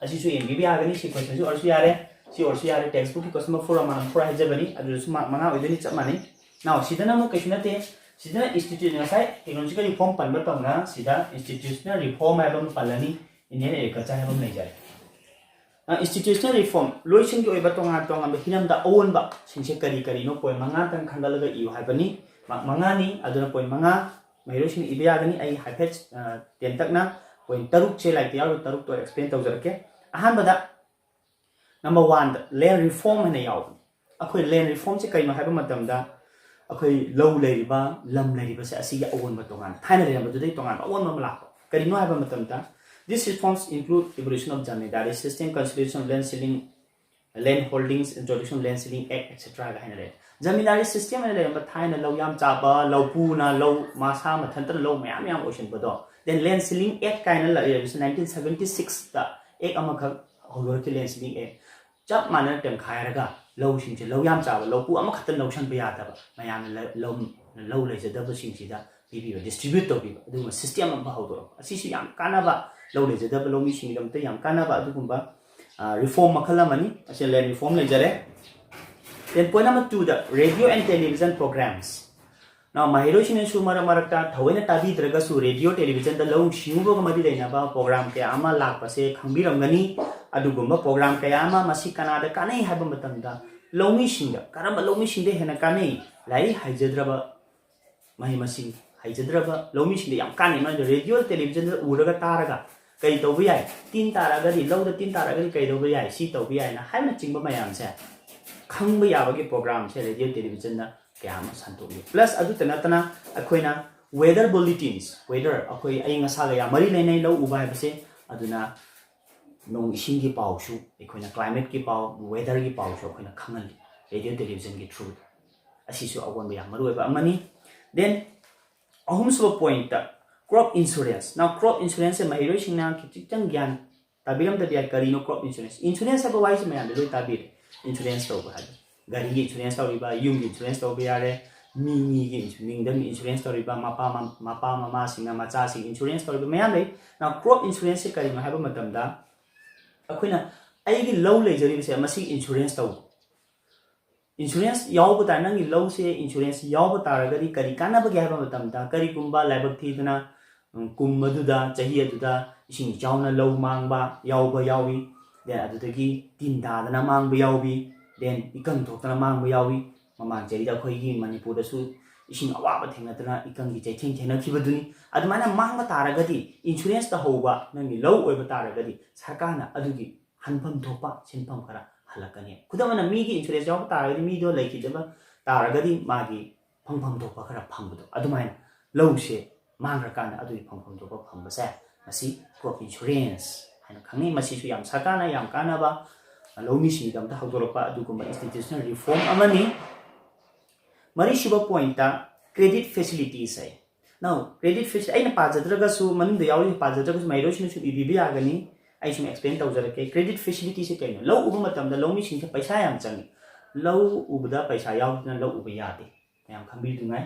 ꯑꯁꯤꯁꯨ ꯌꯦꯡꯕꯤꯕ ꯌꯥꯒꯅꯤ꯫ ꯁꯤ question ꯁꯨ ꯑꯣꯏꯔꯁꯨ ꯌꯥꯔꯦ, ꯁꯤ ꯑꯣꯏꯔꯁꯨ ꯌꯥꯔꯦ꯫ Text book ꯀꯤ question number four, Roman number four ꯍꯥꯏꯖꯕꯅꯤ, ꯑꯗꯨꯗꯁꯨ mark ꯃꯉꯥ ꯑꯣꯏꯗꯣꯏꯅꯤ, ꯆꯞ ꯃꯥꯟꯅꯩ꯫ Now ꯁꯤꯗꯅ ꯑꯃꯨꯛ ꯀꯩꯁꯨ ꯅꯠꯇꯦ, ꯁꯤꯗꯅ institute, ꯉꯁꯥꯏ technological reform ꯄꯟꯕ ꯇꯧꯅ ꯁꯤꯗ institutional reform ꯍꯥꯏꯕ ꯑꯃ ꯄꯜꯂꯅꯤ, Indian agriculture ꯍꯥꯏꯕ ꯑꯃ ꯂꯩꯖꯔꯦ꯫ ꯑ, institutional reform, ꯂꯣꯏꯁꯤꯡꯒꯤ ꯑꯣꯏꯕ ꯇꯣꯉꯥꯟ ꯇꯣꯉꯥꯟꯕ ꯍꯤꯔꯝꯗ ꯑꯑꯣꯟꯕꯁꯤꯡꯁꯦ ꯀꯔꯤ ꯀꯔꯤꯅꯣ, point ꯃꯉꯥꯇꯪ ꯈꯟꯒꯠꯂꯒ ꯏꯌꯨ ꯍꯥꯏꯕꯅꯤ꯫ Mark ꯃꯉꯥꯅꯤ, ꯑꯗꯨꯅ point ꯃꯉꯥ ꯃꯍꯩꯔꯣꯏꯁꯤꯡꯅ ꯏꯕ ꯌꯥꯒꯅꯤ꯫ ꯑꯩ ꯍꯥꯏꯐꯦꯠ, ꯑ, ꯇꯦꯟꯇꯛꯅ point ꯇꯔꯨꯛꯁꯦ ꯂꯥꯏꯔꯤꯛꯇ ꯌꯥꯎꯔꯤꯕ ꯇꯔꯨꯛꯇꯣ explain ꯇꯧꯖꯔꯛꯀꯦ꯫ ꯑꯍꯥꯟꯕꯗ number one ꯗ land reform ꯍꯥꯏꯅ ꯌꯥꯎꯕꯅꯤ꯫ ꯑꯩꯈꯣꯏ land reform ꯁꯦ ꯀꯩꯅꯣ ꯍꯥꯏꯕ ꯃꯇꯝꯗ, ꯑꯩꯈꯣꯏ ꯂꯧ ꯂꯩꯔꯤꯕ, ꯂꯝ ꯂꯩꯔꯤꯕꯁꯦ ꯑꯁꯤꯒꯤ ꯑꯑꯣꯟꯕ ꯇꯣꯉꯥꯟꯕ, ꯊꯥꯏꯅ ꯂꯩꯔꯝꯕꯗꯨꯗꯩ ꯇꯣꯉꯥꯟꯕ ꯑꯑꯣꯟꯕ ꯑꯃ ꯂꯥꯛꯄ꯫ ꯀꯔꯤꯅꯣ ꯍꯥꯏꯕ ꯃꯇꯝꯗ, these reforms include evolution of zamindari system, consolidation of land ceiling, land holdings, introduction of land ceiling act, et cetera ꯒ ꯍꯥꯏꯅ ꯂꯩ꯫ Zamindari system ꯍꯥꯏꯅ ꯂꯩꯔꯝꯕ, ꯊꯥꯏꯅ ꯂꯧ ꯌꯥꯝ ꯆꯥꯕ, ꯂꯧꯄꯨꯅ ꯂꯧ, ꯃꯁꯥ ꯃꯊꯟꯇꯅ ꯂꯧ ꯃꯌꯥꯝ ꯃꯌꯥꯝ ꯑꯣꯏꯁꯤꯟꯕꯗꯣ, then land ceiling act ꯀꯥꯏꯅ ꯂꯩꯔꯝꯃꯤꯁꯦ nineteen seventy six ꯇ act ꯑꯃꯈꯛ ꯍꯧꯗꯣꯔꯛꯈꯤ, land ceiling act꯫ ꯆꯞ ꯃꯥꯟꯅꯅ ꯇꯦꯝꯈꯥꯏꯔꯒ ꯂꯧꯁꯤꯡꯁꯦ, ꯂꯧ ꯌꯥꯝ ꯆꯥꯕ ꯂꯧꯄꯨ ꯑꯃꯈꯛꯇ ꯂꯧꯁꯟꯕ ꯌꯥꯗꯕ, ꯃꯌꯥꯝꯅ ꯂ-, ꯂꯧ, ꯂꯧ ꯂꯩꯖꯗꯕꯁꯤꯡꯁꯤꯗ ꯄꯤꯕꯤꯕ, distribute ꯇꯧꯕꯤꯕ, ꯑꯗꯨꯒꯨꯝꯕ system ꯑꯃ ꯍꯧꯗꯣꯔꯛꯄ꯫ ꯑꯁꯤꯁꯨ ꯌꯥꯝ ꯀꯥꯟꯅꯕ, ꯂꯧ ꯂꯩꯖꯗꯕ ꯂꯧꯃꯤꯁꯤꯡꯒꯤꯗꯃꯛꯇ ꯌꯥꯝ ꯀꯥꯟꯅꯕ ꯑꯗꯨꯒꯨꯝꯕ, ꯑ, reform ꯃꯈꯜ ꯑꯃꯅꯤ꯫ ꯑꯁꯤ land reform ꯂꯩꯖꯔꯦ꯫ Then point number two the radio and television programs꯫ Now, ꯃꯍꯩꯔꯣꯏꯁꯤꯡꯅꯁꯨ ꯃꯔꯛ ꯃꯔꯛꯇ ꯊꯑꯣꯏꯅ ꯇꯥꯕꯤꯗ꯭ꯔꯒꯁꯨ radio, television ꯗ ꯂꯧꯎ ꯁꯤꯡꯎꯕꯒ ꯃꯔꯤ ꯂꯩꯅꯕ program ꯀꯌꯥ ꯑꯃ ꯂꯥꯛꯄꯁꯦ ꯈꯪꯕꯤꯔꯝꯒꯅꯤ꯫ ꯑꯗꯨꯒꯨꯝꯕ program ꯀꯌꯥ ꯑꯃ, ꯃꯁꯤ ꯀꯅꯥꯗ ꯀꯥꯟꯅꯩ ꯍꯥꯏꯕ ꯃꯇꯝꯗ, ꯂꯧꯃꯤꯁꯤꯡꯗ꯫ ꯀꯔꯝꯕ ꯂꯧꯃꯤꯁꯤꯡꯗ ꯍꯦꯟꯅ ꯀꯥꯟꯅꯩ? ꯂꯥꯏꯔꯤꯛ ꯍꯩꯖꯗ꯭ꯔꯕ ꯃꯍꯩ ꯃꯁꯤꯡ ꯍꯩꯖꯗ꯭ꯔꯕ ꯂꯧꯃꯤꯁꯤꯡꯗ ꯌꯥꯝ ꯀꯥꯟꯅꯩ꯫ ꯃꯔꯝꯗꯤ radio, television ꯗ ꯎꯔꯒ ꯇꯥꯔꯒ ꯀꯩ ꯇꯧꯕ ꯌꯥꯏ, ꯇꯤꯟ ꯇꯥꯔꯛꯑꯒꯗꯤ, ꯂꯧꯗ ꯇꯤꯟ ꯇꯥꯔꯛꯑꯒꯗꯤ ꯀꯩ ꯇꯧꯕ ꯌꯥꯏ, ꯁꯤ ꯇꯧꯕ ꯌꯥꯏꯅ ꯍꯥꯏꯕꯅꯆꯤꯡꯕ ꯃꯌꯥꯝꯁꯦ ꯈꯪꯕ ꯌꯥꯕꯒꯤ ꯄ꯭ꯔꯣꯒ꯭ꯔꯥꯝꯁꯦ ꯔꯦꯗꯤꯑꯣ ꯇꯦꯂꯤꯚꯤꯖꯟꯅ ꯀꯌꯥ ꯑꯃ ꯁꯟꯗꯣꯛꯂꯤ꯫ ꯄ꯭ꯂꯁ ꯑꯗꯨꯇ ꯅꯠꯇꯅ ꯑꯩꯈꯣꯏꯅ weather bulletins, weather, ꯑꯩꯈꯣꯏ ꯑꯏꯪ ꯑꯁꯥꯒ ꯌꯥꯝ ꯃꯔꯤ ꯂꯩꯅꯩ ꯂꯧ ꯎꯕ ꯍꯥꯏꯕꯁꯦ꯫ ꯑꯗꯨꯅ ꯅꯣꯡ ꯏꯁꯤꯡꯒꯤ ꯄꯥꯎꯁꯨ, ꯑꯩꯈꯣꯏꯅ climateꯀꯤ ꯄꯥꯎ, weatherꯒꯤ ꯄꯥꯎꯁꯨ ꯑꯩꯈꯣꯏꯅ ꯈꯪꯍꯜꯂꯤ ꯔꯦꯗꯤꯑꯣ ꯇꯦꯂꯤꯚꯤꯖꯟꯒꯤ through꯫ ꯑꯁꯤꯁꯨ ꯑꯑꯣꯟꯕ ꯌꯥꯝ ꯃꯔꯨ ꯑꯣꯏꯕ ꯑꯃꯅꯤ꯫ Then ꯑꯍꯨꯝꯁꯨꯕ ꯄꯣꯏꯟꯠꯇ, crop insurance꯫ Now, crop insuranceꯁꯦ ꯃꯍꯩꯔꯣꯏꯁꯤꯡꯅ ꯈꯤꯇꯪ ꯒ꯭ꯌꯥꯟ ꯇꯥꯕꯤꯔꯝꯗꯕ ꯌꯥꯏ, ꯀꯔꯤꯅꯣ crop insurance? Insurance ꯍꯥꯏꯕ ꯋꯥꯍꯩꯁꯦ ꯃꯌꯥꯝꯗꯤ ꯂꯣꯏ ꯇꯥꯕꯤꯔꯦ꯫ Insurance ꯇꯧꯕ ꯍꯥꯏꯕ, ꯒꯥꯔꯤꯒꯤ insurance ꯇꯧꯔꯤꯕ, ꯌꯨꯝꯒꯤ insurance ꯇꯧꯕ ꯌꯥꯔꯦ, ꯃꯤ ꯃꯤꯒꯤ insu-, ꯃꯤꯡꯗ insurance ꯇꯧꯔꯤꯕ, ꯃꯄꯥ ꯃ-, ꯃꯄꯥ ꯃꯃꯥꯁꯤꯡꯅ ꯃꯆꯥꯁꯤꯡ insurance ꯇꯧꯔꯤꯕ ꯃꯌꯥꯝ ꯂꯩ꯫ Now, crop insuranceꯁꯦ ꯀꯔꯤꯅꯣ ꯍꯥꯏꯕ ꯃꯇꯝꯗ, ꯑꯩꯈꯣꯏꯅ ꯑꯩꯒꯤ ꯂꯧ ꯂꯩꯖꯔꯤꯕꯁꯦ ꯃꯁꯤ insurance ꯇꯧꯕ꯫ Insurance ꯌꯥꯎꯕ ꯇꯥꯔꯦ, ꯅꯪꯒꯤ ꯂꯧꯁꯦ insurance ꯌꯥꯎꯕ ꯇꯥꯔꯒꯗꯤ ꯀꯔꯤ ꯀꯥꯟꯅꯕꯒꯦ ꯍꯥꯏꯕ ꯃꯇꯝꯗ, ꯀꯔꯤꯒꯨꯝꯕ ꯂꯥꯏꯕꯛ ꯊꯤꯗꯅ, ꯎꯝ, ꯀꯨꯝ ꯑꯗꯨꯗ, ꯆꯍꯤ ꯑꯗꯨꯗ ꯏꯁꯤꯡ ꯏꯆꯥꯎꯅ ꯂꯧ ꯃꯥꯡꯕ ꯌꯥꯎꯕ ꯌꯥꯎꯏ, then ꯑꯗꯨꯗꯒꯤ ꯇꯤꯟ ꯇꯥꯗꯅ ꯃꯥꯡꯕ ꯌꯥꯎꯏ, then ꯏꯀꯪ ꯊꯣꯛꯇꯅ ꯃꯥꯡꯕ ꯌꯥꯎꯏ꯫ ꯃꯃꯥꯡ ꯆꯍꯤꯗ ꯑꯩꯈꯣꯏꯒꯤ ꯃꯅꯤꯄꯨꯔꯗꯁꯨ ꯏꯁꯤꯡ ꯑꯋꯥꯕ ꯊꯦꯡꯅꯗꯅ ꯏꯀꯪꯒꯤ ꯆꯩꯊꯦꯡ ꯊꯦꯡꯅꯈꯤꯕꯗꯨꯅꯤ꯫ ꯑꯗꯨꯃꯥꯏꯅ ꯃꯥꯡꯕ ꯇꯥꯔꯒꯗꯤ, insurance ꯇꯧꯍꯧꯕ ꯅꯪꯒꯤ ꯂꯧ ꯑꯣꯏꯕ ꯇꯥꯔꯒꯗꯤ, ꯁꯔꯀꯥꯔꯅ ꯑꯗꯨꯒꯤ ꯍꯟꯐꯝ ꯊꯣꯛꯄ ꯁꯦꯟꯐꯝ ꯈꯔ ꯍꯜꯂꯛꯀꯅꯤ꯫ ꯈꯨꯗꯝ ꯑꯣꯏꯅ, ꯃꯤꯒꯤ insurance ꯌꯥꯎꯕ ꯇꯥꯔꯒꯗꯤ, ꯃꯤꯗꯣ ꯂꯩꯈꯤꯗꯕ ꯇꯥꯔꯒꯗꯤ, ꯃꯥꯒꯤ ꯐꯪꯐꯝ ꯊꯣꯛꯄ ꯈꯔ ꯐꯪꯕꯗꯣ, ꯑꯗꯨꯃꯥꯏꯅ ꯂꯧꯁꯦ ꯃꯥꯡꯈ꯭ꯔꯀꯥꯟꯗ ꯑꯗꯨꯒꯤ ꯐꯪꯐꯝ ꯊꯣꯛꯄ ꯐꯪꯕꯁꯦ, ꯃꯁꯤ crop insurance ꯍꯥꯏꯅ ꯈꯪꯅꯩ꯫ ꯃꯁꯤꯁꯨ ꯌꯥꯝ ꯁꯔꯀꯥꯔꯅ ꯌꯥꯝ ꯀꯥꯟꯅꯕ, ꯂꯧꯃꯤꯁꯤꯡꯒꯤꯗꯃꯛꯇ ꯍꯧꯗꯣꯔꯛꯄ ꯑꯗꯨꯒꯨꯝꯕ institutional reform ꯑꯃꯅꯤ꯫ ꯃꯔꯤꯁꯨꯕ ꯄꯣꯏꯟꯠꯇ, credit facilities ꯍꯥꯏ꯫ Now, credit facility ꯑꯩꯅ ꯄꯥꯖꯗ꯭ꯔꯒꯁꯨ, ꯃꯅꯨꯡꯗ ꯌꯥꯎꯔꯤꯕ ꯄꯥꯖꯗ꯭ꯔꯒꯁꯨ, ꯃꯍꯩꯔꯣꯏꯁꯤꯡꯅꯁꯨ ꯏꯕꯤꯕ ꯌꯥꯒꯅꯤ꯫ ꯑꯩ ꯁꯨꯝ explain ꯇꯧꯖꯔꯛꯀꯦ꯫ Credit facilityꯁꯦ ꯀꯩꯅꯣ? ꯂꯧ ꯎꯕ ꯃꯇꯝꯗ ꯂꯧꯃꯤꯁꯤꯡꯁꯦ ꯄꯩꯁꯥ ꯌꯥꯝ ꯆꯪꯉꯤ꯫ ꯂꯧ ꯎꯕꯗ ꯄꯩꯁꯥ ꯌꯥꯎꯗꯅ ꯂꯧ ꯎꯕ ꯌꯥꯗꯦ, ꯃꯌꯥꯝ ꯈꯪꯕꯤꯗꯨꯉꯥꯏ꯫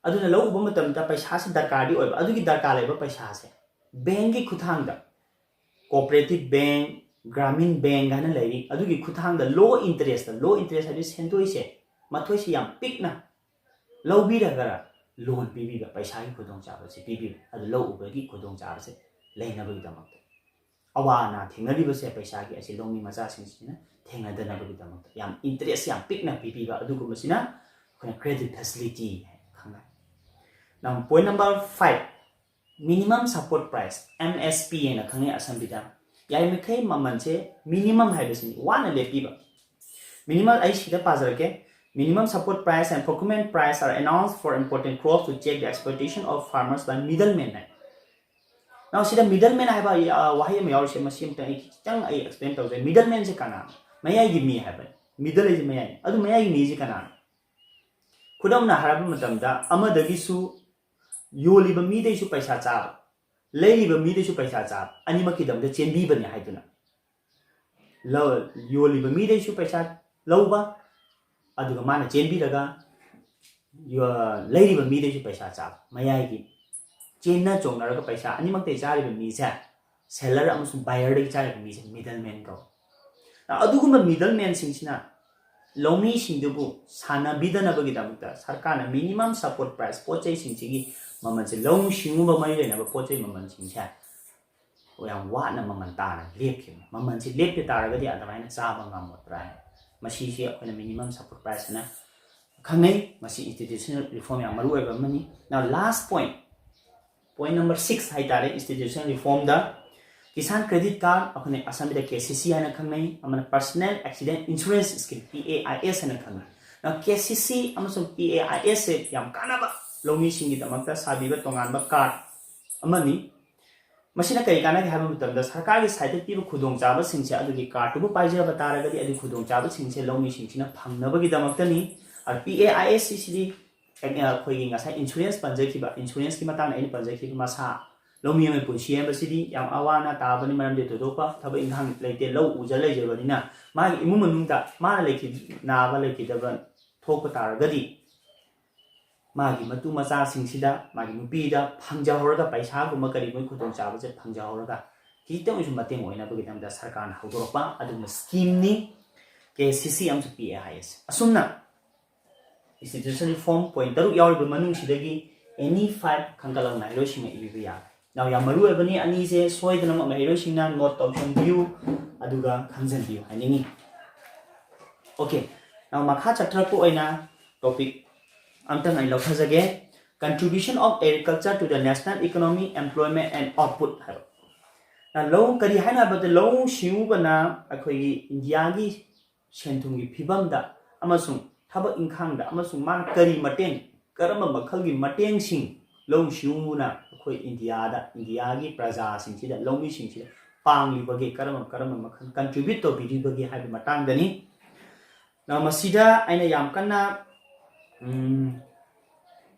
ꯑꯗꯨꯅ ꯂꯧ ꯎꯕ ꯃꯇꯝꯗ ꯄꯩꯁꯥꯁꯦ ꯗꯔꯀꯥꯔꯗꯤ ꯑꯣꯏꯕ꯫ ꯑꯗꯨꯒꯤ ꯗꯔꯀꯥꯔ ꯂꯩꯕ ꯄꯩꯁꯥꯁꯦ bankꯀꯤ ꯈꯨꯠꯊꯥꯡꯗ, cooperative bank, Gramin Bank ꯍꯥꯏꯅ ꯂꯩꯔꯤ, ꯑꯗꯨꯒꯤ ꯈꯨꯠꯊꯥꯡꯗ low interest, low interest ꯍꯥꯏꯕꯗꯤ ꯁꯦꯟꯗꯣꯏꯁꯦ, ꯃꯊꯣꯏꯁꯦ ꯌꯥꯝ ꯄꯤꯛꯅ ꯂꯧꯕꯤꯔꯒ loan ꯄꯤꯕꯤꯕ, ꯄꯩꯁꯥꯒꯤ ꯈꯨꯗꯣꯡꯆꯥꯕꯁꯦ ꯄꯤꯕꯤꯕ꯫ ꯑꯗꯨ ꯂꯧ ꯎꯕꯒꯤ ꯈꯨꯗꯣꯡꯆꯥꯕꯁꯦ ꯂꯩꯅꯕꯒꯤꯗꯃꯛꯇ, ꯑꯋꯥ ꯑꯅꯥ ꯊꯦꯡꯅꯔꯤꯕꯁꯦ ꯄꯩꯁꯥꯒꯤ, ꯑꯁꯤ ꯂꯧꯃꯤ ꯃꯆꯥꯁꯤꯡꯁꯤꯅ ꯊꯦꯡꯅꯗꯅꯕꯒꯤꯗꯃꯛꯇ ꯌꯥꯝ interest ꯌꯥꯝ ꯄꯤꯛꯅ ꯄꯤꯕꯤꯕ, ꯑꯗꯨꯒꯨꯝꯕꯁꯤꯅ ꯑꯩꯈꯣꯏꯅ credit facility ꯍꯥꯏꯅ ꯈꯪꯅꯩ꯫ Now, point number five, Minimum Support Price, M S P ꯍꯥꯏꯅ ꯈꯪꯅꯩ ꯑꯁꯝꯕꯤꯗ꯫ ꯌꯥꯔꯤꯃꯈꯩ ꯃꯃꯜꯁꯦ minimum ꯍꯥꯏꯕꯁꯤꯅꯤ ꯋꯥꯅ ꯂꯦꯞꯄꯤꯕ꯫ Minimal ꯑꯩ ꯁꯤꯗ ꯄꯥꯖꯔꯛꯀꯦ꯫ Minimum support price and procurement price are announced for imported crops to check the exploitation of farmers by middlemen high. Now ꯁꯤꯗ middleman ꯍꯥꯏꯕ ꯑ, ꯋꯥꯍꯩ ꯑꯃ ꯌꯥꯎꯔꯤꯁꯦ, ꯃꯁꯤ ꯑꯃꯇꯪ ꯑꯩ ꯈꯤꯇꯪ ꯑꯩ explain ꯇꯧꯖꯩ꯫ Middlemanꯁꯦ ꯀꯅꯥꯅꯣ? ꯃꯌꯥꯏꯒꯤ ꯃꯤ ꯍꯥꯏꯕꯅꯤ꯫ Middle ꯍꯥꯏꯁꯦ ꯃꯌꯥꯏꯅꯤ꯫ ꯑꯗꯨ ꯃꯌꯥꯏꯒꯤ ꯃꯤꯁꯦ ꯀꯅꯥꯅꯣ? ꯈꯨꯗꯝ ꯑꯣꯏꯅ ꯍꯥꯏꯔꯕ ꯃꯇꯝꯗ ꯑꯃꯗꯒꯤꯁꯨ ꯌꯣꯜꯂꯤꯕ ꯃꯤꯗꯩꯁꯨ ꯄꯩꯁꯥ ꯆꯥꯕ, ꯂꯩꯔꯤꯕ ꯃꯤꯗꯩꯁꯨ ꯄꯩꯁꯥ ꯆꯥꯕ, ꯑꯅꯤꯃꯛꯀꯤꯗꯃꯛꯇ ꯆꯦꯟꯕꯤꯕꯅꯤ ꯍꯥꯏꯗꯨꯅ ꯂꯧ-, ꯌꯣꯜꯂꯤꯕ ꯃꯤꯗꯩꯁꯨ ꯄꯩꯁꯥ ꯂꯧꯕ, ꯑꯗꯨꯒ ꯃꯥꯅ ꯆꯦꯟꯕꯤꯔꯒ ꯌꯣ-, ꯂꯩꯔꯤꯕ ꯃꯤꯗꯩꯁꯨ ꯄꯩꯁꯥ ꯆꯥꯕ, ꯃꯌꯥꯏꯒꯤ ꯆꯦꯟꯅ ꯆꯣꯡꯅꯔꯒ ꯄꯩꯁꯥ ꯑꯅꯤꯃꯛꯇꯩ ꯆꯥꯔꯤꯕ ꯃꯤꯁꯦ seller ꯑꯃꯁꯨꯡ buyerꯗꯒꯤ ꯆꯥꯔꯤꯕ ꯃꯤꯁꯦ middleman ꯀꯧꯏ꯫ ꯑꯗꯨꯒꯨꯝꯕ middlemanꯁꯤꯡꯁꯤꯅ ꯂꯧꯃꯤꯁꯤꯡꯗꯨꯕꯨ ꯁꯥꯟꯅꯕꯤꯗꯅꯕꯒꯤꯗꯃꯛꯇ ꯁꯔꯀꯥꯔꯅ minimum support price, ꯄꯣꯠ ꯆꯩꯁꯤꯡꯁꯤꯒꯤ ꯃꯃꯜꯁꯦ, ꯂꯧꯎ ꯁꯤꯡꯎꯕ ꯃꯔꯤ ꯂꯩꯅꯕ ꯄꯣꯠ ꯆꯩ ꯃꯃꯜꯁꯤꯡꯁꯦ ꯌꯥꯝ ꯋꯥꯅ ꯃꯃꯜ ꯇꯥꯅ ꯂꯦꯞꯈꯤꯕꯅꯤ꯫ ꯃꯃꯜꯁꯤ ꯂꯦꯞꯇ ꯇꯥꯔꯒꯗꯤ ꯑꯗꯨꯃꯥꯏꯅ ꯆꯥꯕ ꯉꯝꯃꯣꯏꯗ꯭ꯔꯥ ꯍꯥꯏꯅ꯫ ꯃꯁꯤꯁꯤ ꯑꯩꯈꯣꯏꯅ minimum support price ꯍꯥꯏꯅ ꯈꯪꯅꯩ꯫ ꯃꯁꯤ institutional reform ꯌꯥꯝ ꯃꯔꯨ ꯑꯣꯏꯕ ꯑꯃꯅꯤ꯫ Now last point, point number six ꯍꯥꯏꯇꯥꯔꯦ, institutional reformꯗ Kisan Credit Card, ꯑꯩꯈꯣꯏꯅ ꯑꯁꯝꯕꯤꯗ K C C ꯍꯥꯏꯅ ꯈꯪꯅꯩ, ꯑꯃꯅ Personal Accident Insurance Scheme, P A I S ꯍꯥꯏꯅ ꯈꯪꯅꯩ꯫ Now K C C ꯑꯃꯁꯨꯡ P A I S ꯁꯦ ꯌꯥꯝ ꯀꯥꯟꯅꯕ ꯂꯧꯃꯤꯁꯤꯡꯒꯤꯗꯃꯛꯇ ꯁꯥꯕꯤꯕ ꯇꯣꯉꯥꯟꯕ card ꯑꯃꯅꯤ꯫ ꯃꯁꯤꯅ ꯀꯔꯤ ꯀꯥꯟꯅꯒꯦ ꯍꯥꯏꯕ ꯃꯇꯝꯗ ꯁꯔꯀꯥꯔꯒꯤ side ꯄꯤꯕ ꯈꯨꯗꯣꯡꯆꯥꯕꯁꯤꯡꯁꯦ ꯑꯗꯨꯒꯤ cardꯇꯨꯕꯨ ꯄꯥꯏꯖꯕ ꯇꯥꯔꯒꯗꯤ ꯑꯗꯨꯒꯤ ꯈꯨꯗꯣꯡꯆꯥꯕꯁꯤꯡꯁꯦ ꯂꯧꯃꯤꯁꯤꯡꯁꯤꯅ ꯐꯪꯅꯕꯒꯤꯗꯃꯛꯇꯅꯤ꯫ ꯑꯗꯨ P A I S ꯁꯤꯗꯤ ꯑꯩꯈꯣꯏꯒꯤ ꯉꯁꯥꯏ insurance ꯄꯟꯖꯈꯤꯕ, insuranceꯀꯤ ꯃꯇꯥꯡꯗ ꯑꯩꯅ ꯄꯟꯖꯈꯤꯕ ꯃꯁꯥ ꯂꯧꯃꯤ ꯑꯃꯒꯤ ꯄꯨꯟꯁꯤ ꯍꯥꯏꯕꯁꯤꯗꯤ ꯌꯥꯝ ꯑꯋꯥ ꯑꯅꯥ ꯇꯥꯕꯅꯤ, ꯃꯔꯝꯗꯤ ꯊꯣꯏꯗꯣꯛꯄ ꯊꯕꯛ ꯏꯪꯈꯥꯡ ꯂꯩꯇꯦ, ꯂꯧ ꯎꯖ ꯂꯩꯖꯕꯅꯤꯅ ꯃꯥꯒꯤ ꯏꯃꯨꯡ ꯃꯅꯨꯡꯗ ꯃꯥꯅ ꯂꯩꯈꯤ-, ꯅꯥꯕ ꯂꯩꯈꯤꯗꯕ ꯊꯣꯛꯄ ꯇꯥꯔꯒꯗꯤ ꯃꯥꯒꯤ ꯃꯇꯨ ꯃꯆꯥꯁꯤꯡꯁꯤꯗ, ꯃꯥꯒꯤ ꯅꯨꯄꯤꯗ ꯐꯪꯖꯍꯧꯔꯒ, ꯄꯩꯁꯥꯒꯨꯝꯕ ꯀꯔꯤꯒꯨꯝꯕꯒꯤ ꯈꯨꯗꯣꯡꯆꯥꯕꯁꯦ ꯐꯪꯖꯍꯧꯔꯒ ꯈꯤꯇꯪ ꯑꯣꯏꯁꯨ ꯃꯇꯦꯡ ꯑꯣꯏꯅꯕꯒꯤꯗꯃꯛꯇ ꯁꯔꯀꯥꯔꯅ ꯍꯧꯗꯣꯔꯛꯄ ꯑꯗꯨꯒꯨꯝꯕ schemeꯅꯤ K C C ꯑꯃꯁꯨꯡ P A I S꯫ ꯑꯁꯨꯝꯅ institutional reform point ꯇꯔꯨꯛ ꯌꯥꯎꯔꯤꯕ ꯃꯅꯨꯡꯁꯤꯗꯒꯤ any five ꯈꯟꯒꯠꯂꯒ ꯃꯍꯩꯔꯣꯏꯁꯤꯡꯅ ꯏꯕꯤꯕ ꯌꯥꯒꯅꯤ꯫ Now ꯌꯥꯝ ꯃꯔꯨ ꯑꯣꯏꯕꯅꯤ, ꯑꯅꯤꯁꯦ ꯁꯣꯏꯗꯅꯃꯛ ꯃꯍꯩꯔꯣꯏꯁꯤꯡꯅ note ꯇꯧꯁꯟꯕꯤꯌꯨ, ꯑꯗꯨꯒ ꯈꯪꯖꯟꯕꯤꯌꯨ ꯍꯥꯏꯅꯤꯡꯉꯤ꯫ Okay, now ꯃꯈꯥ ꯆꯠꯊꯔꯛꯄ ꯑꯣꯏꯅ topic ꯑꯝꯇꯪ ꯑꯩ ꯂꯧꯊꯖꯒꯦ꯫ Contribution of agriculture to the national economy, employment and output ꯍꯥꯏꯕ꯫ ꯂꯧ ꯀꯔꯤ ꯍꯥꯏꯅ ꯍꯥꯏꯕꯗ, ꯂꯧꯎ ꯁꯤꯡꯎꯕꯅ ꯑꯩꯈꯣꯏꯒꯤ ꯏꯟꯗꯤꯌꯥꯒꯤ ꯁꯦꯟ ꯊꯨꯝꯒꯤ ꯐꯤꯕꯝꯗ ꯑꯃꯁꯨꯡ ꯊꯕꯛ ꯏꯪꯈꯥꯡꯗ ꯑꯃꯁꯨꯡ ꯃꯥꯅ ꯀꯔꯤ ꯃꯇꯦꯡ, ꯀꯔꯝꯕ ꯃꯈꯜꯒꯤ ꯃꯇꯦꯡꯁꯤꯡ ꯂꯧꯎ ꯁꯤꯡꯎꯅ ꯑꯩꯈꯣꯏ ꯏꯟꯗꯤꯌꯥꯗ, ꯏꯟꯗꯤꯌꯥꯒꯤ ꯄ꯭ꯔꯖꯥꯁꯤꯡꯁꯤꯗ, ꯂꯧꯃꯤꯁꯤꯡꯁꯤꯗ ꯄꯥꯡꯂꯤꯕꯒꯦ, ꯀꯔꯝꯕ ꯀꯔꯝꯕ ꯃꯈꯜ ꯀꯟꯇ꯭ꯔꯤꯕ꯭ꯌꯨꯠ ꯇꯧꯕꯤꯔꯤꯕꯒꯦ ꯍꯥꯏꯕꯒꯤ ꯃꯇꯥꯡꯗꯅꯤ꯫ ꯅ ꯃꯁꯤꯗ ꯑꯩꯅ ꯌꯥꯝ ꯀꯟꯅ ꯎꯝ,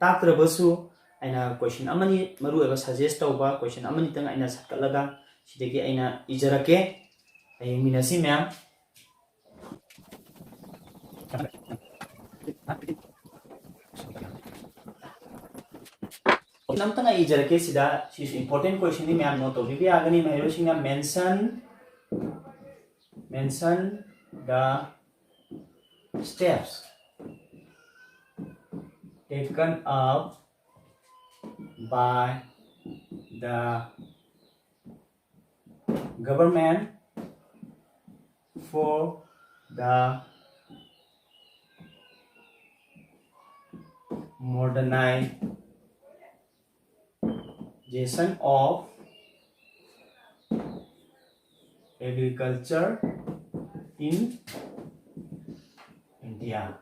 ꯇꯥꯛꯇ꯭ꯔꯕꯁꯨ ꯑꯩꯅ ꯀꯣꯏꯁꯟ ꯑꯃꯅꯤ, ꯃꯔꯨꯑꯣꯏꯕ ꯁꯖꯦꯁ ꯇꯧꯕ ꯀꯣꯏꯁꯟ ꯑꯃꯅꯤꯇꯪ ꯑꯩꯅ ꯁꯠꯀꯠꯂꯒ ꯁꯤꯗꯒꯤ ꯑꯩꯅ ꯏꯖꯔꯛꯀꯦ꯫ ꯌꯦꯡꯃꯤꯟꯅꯁꯤ ꯃꯌꯥꯝ꯫ ꯑꯃꯇꯪ ꯑꯩ ꯏꯖꯔꯛꯀꯦ ꯁꯤꯗ꯫ ꯁꯤꯁꯨ ꯏꯝꯄꯣꯔꯇꯦꯟ ꯀꯣꯏꯁꯟꯅꯤ ꯃꯌꯥꯝ, ꯅꯣꯠ ꯇꯧꯕꯤꯕ ꯌꯥꯒꯅꯤ꯫ ꯃꯍꯩꯔꯣꯏꯁꯤꯡꯅ mention mention the steps taken up by the government for the modernization of agriculture in India꯫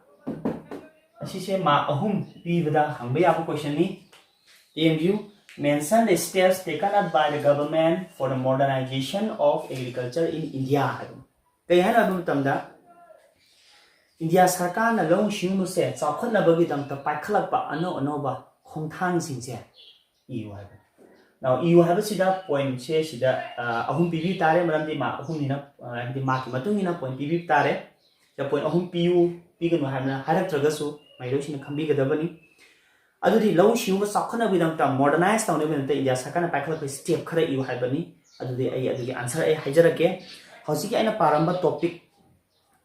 ꯑꯁꯤꯁꯦ ꯃꯥꯔꯛ ꯑꯍꯨꯝ ꯄꯤꯕꯗ ꯍꯪꯕ ꯌꯥꯕ ꯀꯣꯏꯁꯟꯅꯤ꯫ ꯌꯦꯡꯕꯤꯌꯨ, mention the steps taken up by the government for the modernization of agriculture in India ꯍꯥꯏꯕ꯫ ꯀꯩ ꯍꯥꯏꯅꯣ ꯍꯥꯏꯕ ꯃꯇꯝꯗ, ꯏꯟꯗꯤꯌꯥ ꯁꯔꯀꯥꯔꯅ ꯂꯧꯎ ꯁꯤꯡꯎꯕꯁꯦ ꯆꯥꯎꯈꯠꯅꯕꯒꯤꯗꯃꯛꯇ ꯄꯥꯏꯈꯠꯂꯛꯄ ꯑꯅꯧ ꯑꯅꯧꯕ ꯈꯣꯡꯊꯥꯡꯁꯤꯡꯁꯦ ꯏꯌꯨ ꯍꯥꯏꯕ꯫ Now, ꯏꯌꯨ ꯍꯥꯏꯕꯁꯤꯗ ꯄꯣꯏꯟꯁꯦ ꯁꯤꯗ, ꯑ, ꯑꯍꯨꯝ ꯄꯤꯕꯤ ꯇꯥꯔꯦ, ꯃꯔꯝꯗꯤ ꯃꯥꯔꯛ ꯑꯍꯨꯝꯅꯤꯅ, ꯑ, ꯍꯥꯏꯕꯗꯤ ꯃꯥꯔꯛꯀꯤ ꯃꯇꯨꯡ ꯏꯟꯅ ꯄꯣꯏꯟ ꯄꯤꯕꯤ ꯇꯥꯔꯦ꯫ ꯁꯤꯗ ꯄꯣꯏꯟ ꯑꯍꯨꯝ ꯄꯤꯌꯨ, ꯄꯤꯒꯅꯨ ꯍꯥꯏꯕꯅ ꯍꯥꯏꯔꯛꯇ꯭ꯔꯒꯁꯨ ꯃꯍꯩꯔꯣꯏꯁꯤꯡꯅ ꯈꯪꯕꯤꯒꯗꯕꯅꯤ꯫ ꯑꯗꯨꯗꯤ ꯂꯧꯎ ꯁꯤꯡꯎꯕ ꯆꯥꯎꯈꯠꯅꯕꯒꯤꯗꯃꯛꯇ, ꯃꯣꯗꯔꯅꯥꯏꯖ ꯇꯧꯅꯕꯒꯤꯗꯃꯛꯇ ꯏꯟꯗꯤꯌꯥ ꯁꯔꯀꯥꯔꯅ ꯄꯥꯏꯈꯠꯂꯛꯄ ꯁ꯭ꯇꯦꯞ ꯈꯔ ꯏꯌꯨ ꯍꯥꯏꯕꯅꯤ꯫ ꯑꯗꯨꯗꯤ ꯑꯩ ꯑꯗꯨꯒꯤ ꯑꯟꯁꯔ ꯑꯩ ꯍꯥꯏꯖꯔꯛꯀꯦ꯫ ꯍꯧꯖꯤꯛꯀꯤ ꯑꯩꯅ ꯄꯥꯔꯝꯕ ꯇꯣꯄꯤꯛ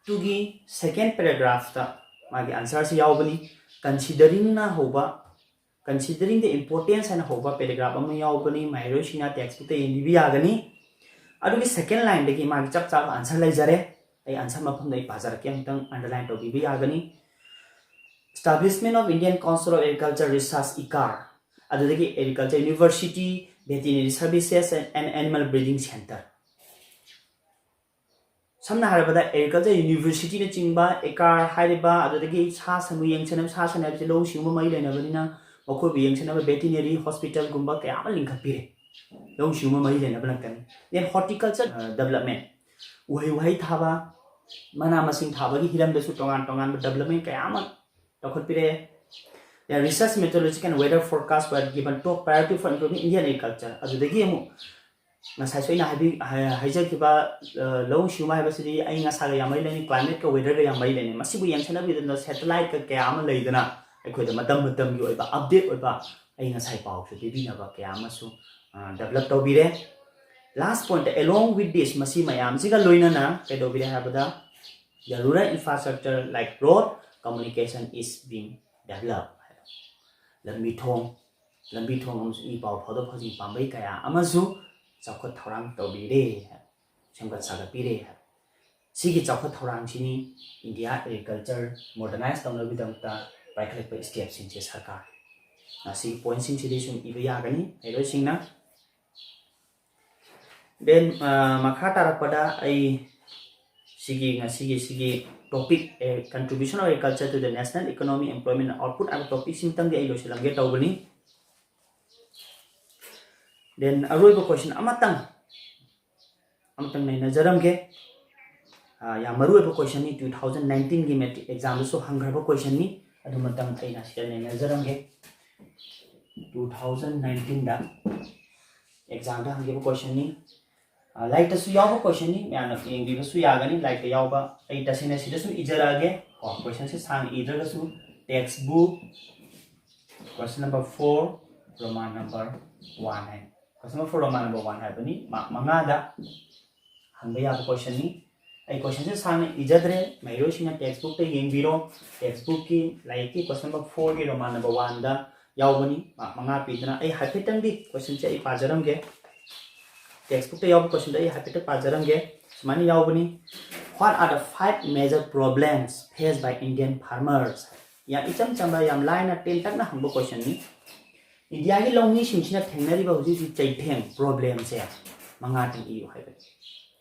ꯇꯨꯒꯤ ꯁꯦꯀꯦꯟ ꯄꯦꯔꯥꯒ꯭ꯔꯥꯐꯇ ꯃꯥꯒꯤ ꯑꯟꯁꯔꯁꯤ ꯌꯥꯎꯕꯅꯤ꯫ ꯀꯟꯁꯤꯗꯔꯤꯡꯅ ꯍꯧꯕ, considering the importance ꯍꯥꯏꯅ ꯍꯧꯕ ꯄꯦꯔꯥꯒ꯭ꯔꯥꯐ ꯑꯃ ꯌꯥꯎꯕꯅꯤ꯫ ꯃꯍꯩꯔꯣꯏꯁꯤꯡꯅ ꯇꯦꯛꯁꯕꯨꯛꯇ ꯌꯦꯡꯕꯤꯕ ꯌꯥꯒꯅꯤ꯫ ꯑꯗꯨꯒꯤ ꯁꯦꯀꯦꯟ ꯂꯥꯏꯟꯗꯒꯤ ꯃꯥꯒꯤ ꯆꯞ ꯆꯥꯕ ꯑꯟꯁꯔ ꯂꯩꯖꯔꯦ꯫ ꯑꯩ ꯑꯟꯁꯔ ꯃꯐꯝꯗ ꯑꯩ ꯄꯥꯖꯔꯛꯀꯦ, ꯑꯃꯨꯛꯇꯪ ꯑꯟꯗꯔꯂꯥꯏꯟ ꯇꯧꯕꯤꯕ ꯌꯥꯒꯅꯤ꯫ Establishment of Indian Council of Agriculture Research, ICAR, ꯑꯗꯨꯗꯒꯤ Agriculture University, Veterinary Services and Animal Breeding Center. ꯁꯝꯅ ꯍꯥꯏꯔꯕꯗ Agriculture Universityꯅꯆꯤꯡꯕ, ICAR ꯍꯥꯏꯔꯤꯕ, ꯑꯗꯨꯗꯒꯤ ꯁꯥ ꯁꯟꯕꯨ ꯌꯦꯡꯁꯤꯟꯅꯕ, ꯁꯥ ꯁꯟ ꯍꯥꯏꯕꯁꯤ ꯂꯧꯎ ꯁꯤꯡꯎꯕ ꯃꯔꯤ ꯂꯩꯅꯕꯅꯤꯅ ꯃꯈꯣꯏꯕꯨ ꯌꯦꯡꯁꯤꯟꯅꯕ veterinary hospitalꯒꯨꯝꯕ ꯀꯌꯥ ꯑꯃ ꯂꯤꯡꯈꯠꯄꯤꯔꯦ, ꯂꯧꯎ ꯁꯤꯡꯎꯕ ꯃꯔꯤ ꯂꯩꯅꯕ ꯉꯥꯛꯇꯅꯤ꯫ Then horticulture development, ꯎꯍꯩ ꯋꯥꯍꯩ ꯊꯥꯕ, ꯃꯅꯥ ꯃꯁꯤꯡ ꯊꯥꯕꯒꯤ ꯍꯤꯔꯝꯗꯁꯨ ꯇꯣꯉꯥꯟ ꯇꯣꯉꯥꯟꯕ development ꯀꯌꯥ ꯑꯃ ꯂꯧꯈꯠꯄꯤꯔꯛꯑꯦ꯫ Then research, meteorological and weather forecast were given top priority for improving Indian agriculture. ꯑꯗꯨꯗꯒꯤ ꯑꯃꯨꯛ ꯉꯁꯥꯏꯁꯨ ꯑꯩꯅ ꯍꯥꯏꯕꯤ-, ꯍꯥꯏ-, ꯍꯥꯏꯖꯈꯤꯕ, ꯑ, ꯂꯧꯎ ꯁꯤꯡꯎ ꯍꯥꯏꯕꯁꯤꯗꯤ ꯑꯏꯪ ꯑꯁꯥꯒ ꯌꯥꯝ ꯃꯔꯤ ꯂꯩꯅꯩ, climateꯀ weatherꯒ ꯌꯥꯝ ꯃꯔꯤ ꯂꯩꯅꯩ꯫ ꯃꯁꯤꯕꯨ ꯌꯦꯡꯁꯤꯟꯅꯕꯒꯤꯗꯃꯛꯇ satelliteꯀ ꯀꯌꯥ ꯑꯃ ꯂꯩꯗꯅ ꯑꯩꯈꯣꯏꯗ ꯃꯇꯝ ꯃꯇꯝꯒꯤ ꯑꯣꯏꯕ update ꯑꯣꯏꯕ ꯑꯏꯪ ꯑꯁꯥꯒꯤ ꯄꯥꯎꯁꯨ ꯄꯤꯕꯤꯅꯕ ꯀꯌꯥ ꯑꯃꯁꯨ, ꯑ, develop ꯇꯧꯕꯤꯔꯦ꯫ Last point, along with this, ꯃꯁꯤ ꯃꯌꯥꯝꯁꯤꯒ ꯂꯣꯏꯅꯅ ꯀꯩꯗꯧꯕꯤꯔꯦ ꯍꯥꯏꯕꯗ, the rural infrastructure like road, communication is being developed. ꯂꯝꯕꯤ ꯊꯣꯡ, ꯂꯝꯕꯤ ꯊꯣꯡ ꯑꯃꯁꯨꯡ ꯏ ꯄꯥꯎ ꯐꯥꯎꯗꯣꯛ ꯐꯥꯎꯖꯤꯟ ꯄꯥꯝꯕꯩ ꯀꯌꯥ ꯑꯃꯁꯨ ꯆꯥꯎꯈꯠ ꯊꯧꯔꯥꯡ ꯇꯧꯕꯤꯔꯦ, ꯁꯦꯝꯒꯠ ꯁꯥꯒꯠꯄꯤꯔꯦ꯫ ꯁꯤꯒꯤ ꯆꯥꯎꯈꯠ ꯊꯧꯔꯥꯡꯁꯤꯅꯤ ꯏꯟꯗꯤꯌꯥ agriculture modernize ꯇꯧꯅꯕꯒꯤꯗꯃꯛꯇ ꯄꯥꯏꯈꯠꯂꯛꯄ stepꯁꯤꯡꯁꯦ ꯁꯔꯀꯥꯔ꯫ ꯁꯤꯒꯤ pointꯁꯤꯡꯁꯤꯗꯤ ꯁꯨꯝ ꯏꯕ ꯌꯥꯒꯅꯤ ꯃꯍꯩꯔꯣꯏꯁꯤꯡꯅ꯫ Then, ꯑ, ꯃꯈꯥ ꯇꯥꯔꯛꯄꯗ ꯑꯩ ꯁꯤꯒꯤ, ꯉꯁꯤꯒꯤ ꯁꯤꯒꯤ topic, A, contribution of agriculture to the national economy, employment and output ꯍꯥꯏꯕ topicꯁꯤꯃꯇꯪꯗꯤ ꯑꯩ ꯂꯣꯏꯁꯤꯜꯂꯝꯒꯦ ꯇꯧꯕꯅꯤ꯫ Then ꯑꯔꯣꯏꯕ question ꯑꯃꯇꯪ, ꯑꯃꯇꯪ ꯅꯩꯅꯖꯔꯝꯒꯦ꯫ ꯑ, ꯌꯥꯝ ꯃꯔꯨ ꯑꯣꯏꯕ questionꯅꯤ, two thousand nineteenꯒꯤ matric examꯗꯁꯨ ꯍꯪꯈ꯭ꯔꯕ questionꯅꯤ, ꯑꯗꯨꯃꯇꯪ ꯑꯩꯅ ꯁꯤꯗ ꯅꯩꯅꯖꯔꯝꯒꯦ꯫ Two thousand nineteenꯗ examꯗ ꯍꯪꯈꯤꯕ questionꯅꯤ꯫ ꯑ, ꯂꯥꯏꯔꯤꯛꯇꯁꯨ ꯌꯥꯎꯕ questionꯅꯤ, ꯃꯌꯥꯝꯅ ꯌꯦꯡꯕꯤꯕꯁꯨ ꯌꯥꯒꯅꯤ ꯂꯥꯏꯔꯤꯛꯇ ꯌꯥꯎꯕ꯫ ꯑꯩ ꯇꯁꯦꯡꯅ ꯁꯤꯗ ꯁꯨꯝ ꯏꯖꯔꯛꯑꯒꯦ꯫ ꯀꯣ, questionꯁꯦ ꯁꯥꯡꯅ ꯏꯗ꯭ꯔꯒꯁꯨ textbook question number four, Roman number one ꯍꯥꯏ꯫ Question number four, Roman number one ꯍꯥꯏꯕꯅꯤ, mark ꯃꯉꯥꯗ ꯍꯪꯕ ꯌꯥꯕ questionꯅꯤ꯫ ꯑꯩ questionꯁꯦ ꯁꯥꯡꯅ ꯏꯖꯗ꯭ꯔꯦ, ꯃꯍꯩꯔꯣꯏꯁꯤꯡꯅ textbookꯇ ꯌꯦꯡꯕꯤꯔꯣ꯫ Textbookꯀꯤ ꯂꯥꯏꯔꯤꯛꯀꯤ question number fourꯒꯤ Roman number oneꯗ ꯌꯥꯎꯕꯅꯤ, mark ꯃꯉꯥ ꯄꯤꯗꯅ꯫ ꯑꯩ ꯍꯥꯏꯐꯦꯠꯇꯪꯗꯤ questionꯁꯦ ꯑꯩ ꯄꯥꯖꯔꯝꯒꯦ꯫ Textbookꯇ ꯌꯥꯎꯕ questionꯗꯣ ꯑꯩ ꯍꯥꯏꯐꯦꯠꯇ ꯄꯥꯖꯔꯝꯒꯦ꯫ ꯁꯨꯃꯥꯏꯅ ꯌꯥꯎꯕꯅꯤ, "What are the five major problems faced by Indian farmers?" ꯌꯥꯝ ꯏꯆꯝ ꯆꯝꯕ, ꯌꯥꯝ ꯂꯥꯏꯅ ꯇꯦꯟꯇꯛꯅ ꯍꯪꯕ ꯀꯣꯏꯁꯟꯅꯤ꯫ ꯏꯟꯗꯤꯌꯥꯒꯤ ꯂꯧꯃꯤꯁꯤꯡꯁꯤꯅ ꯊꯦꯡꯅꯔꯤꯕ ꯍꯧꯖꯤꯛ ꯍꯧꯖꯤꯛ ꯆꯩꯊꯦꯡ ꯄ꯭ꯔꯣꯕ꯭ꯂꯦꯝꯁꯦ ꯃꯉꯥꯇꯪ ꯏꯌꯨ ꯍꯥꯏꯕꯅꯤ꯫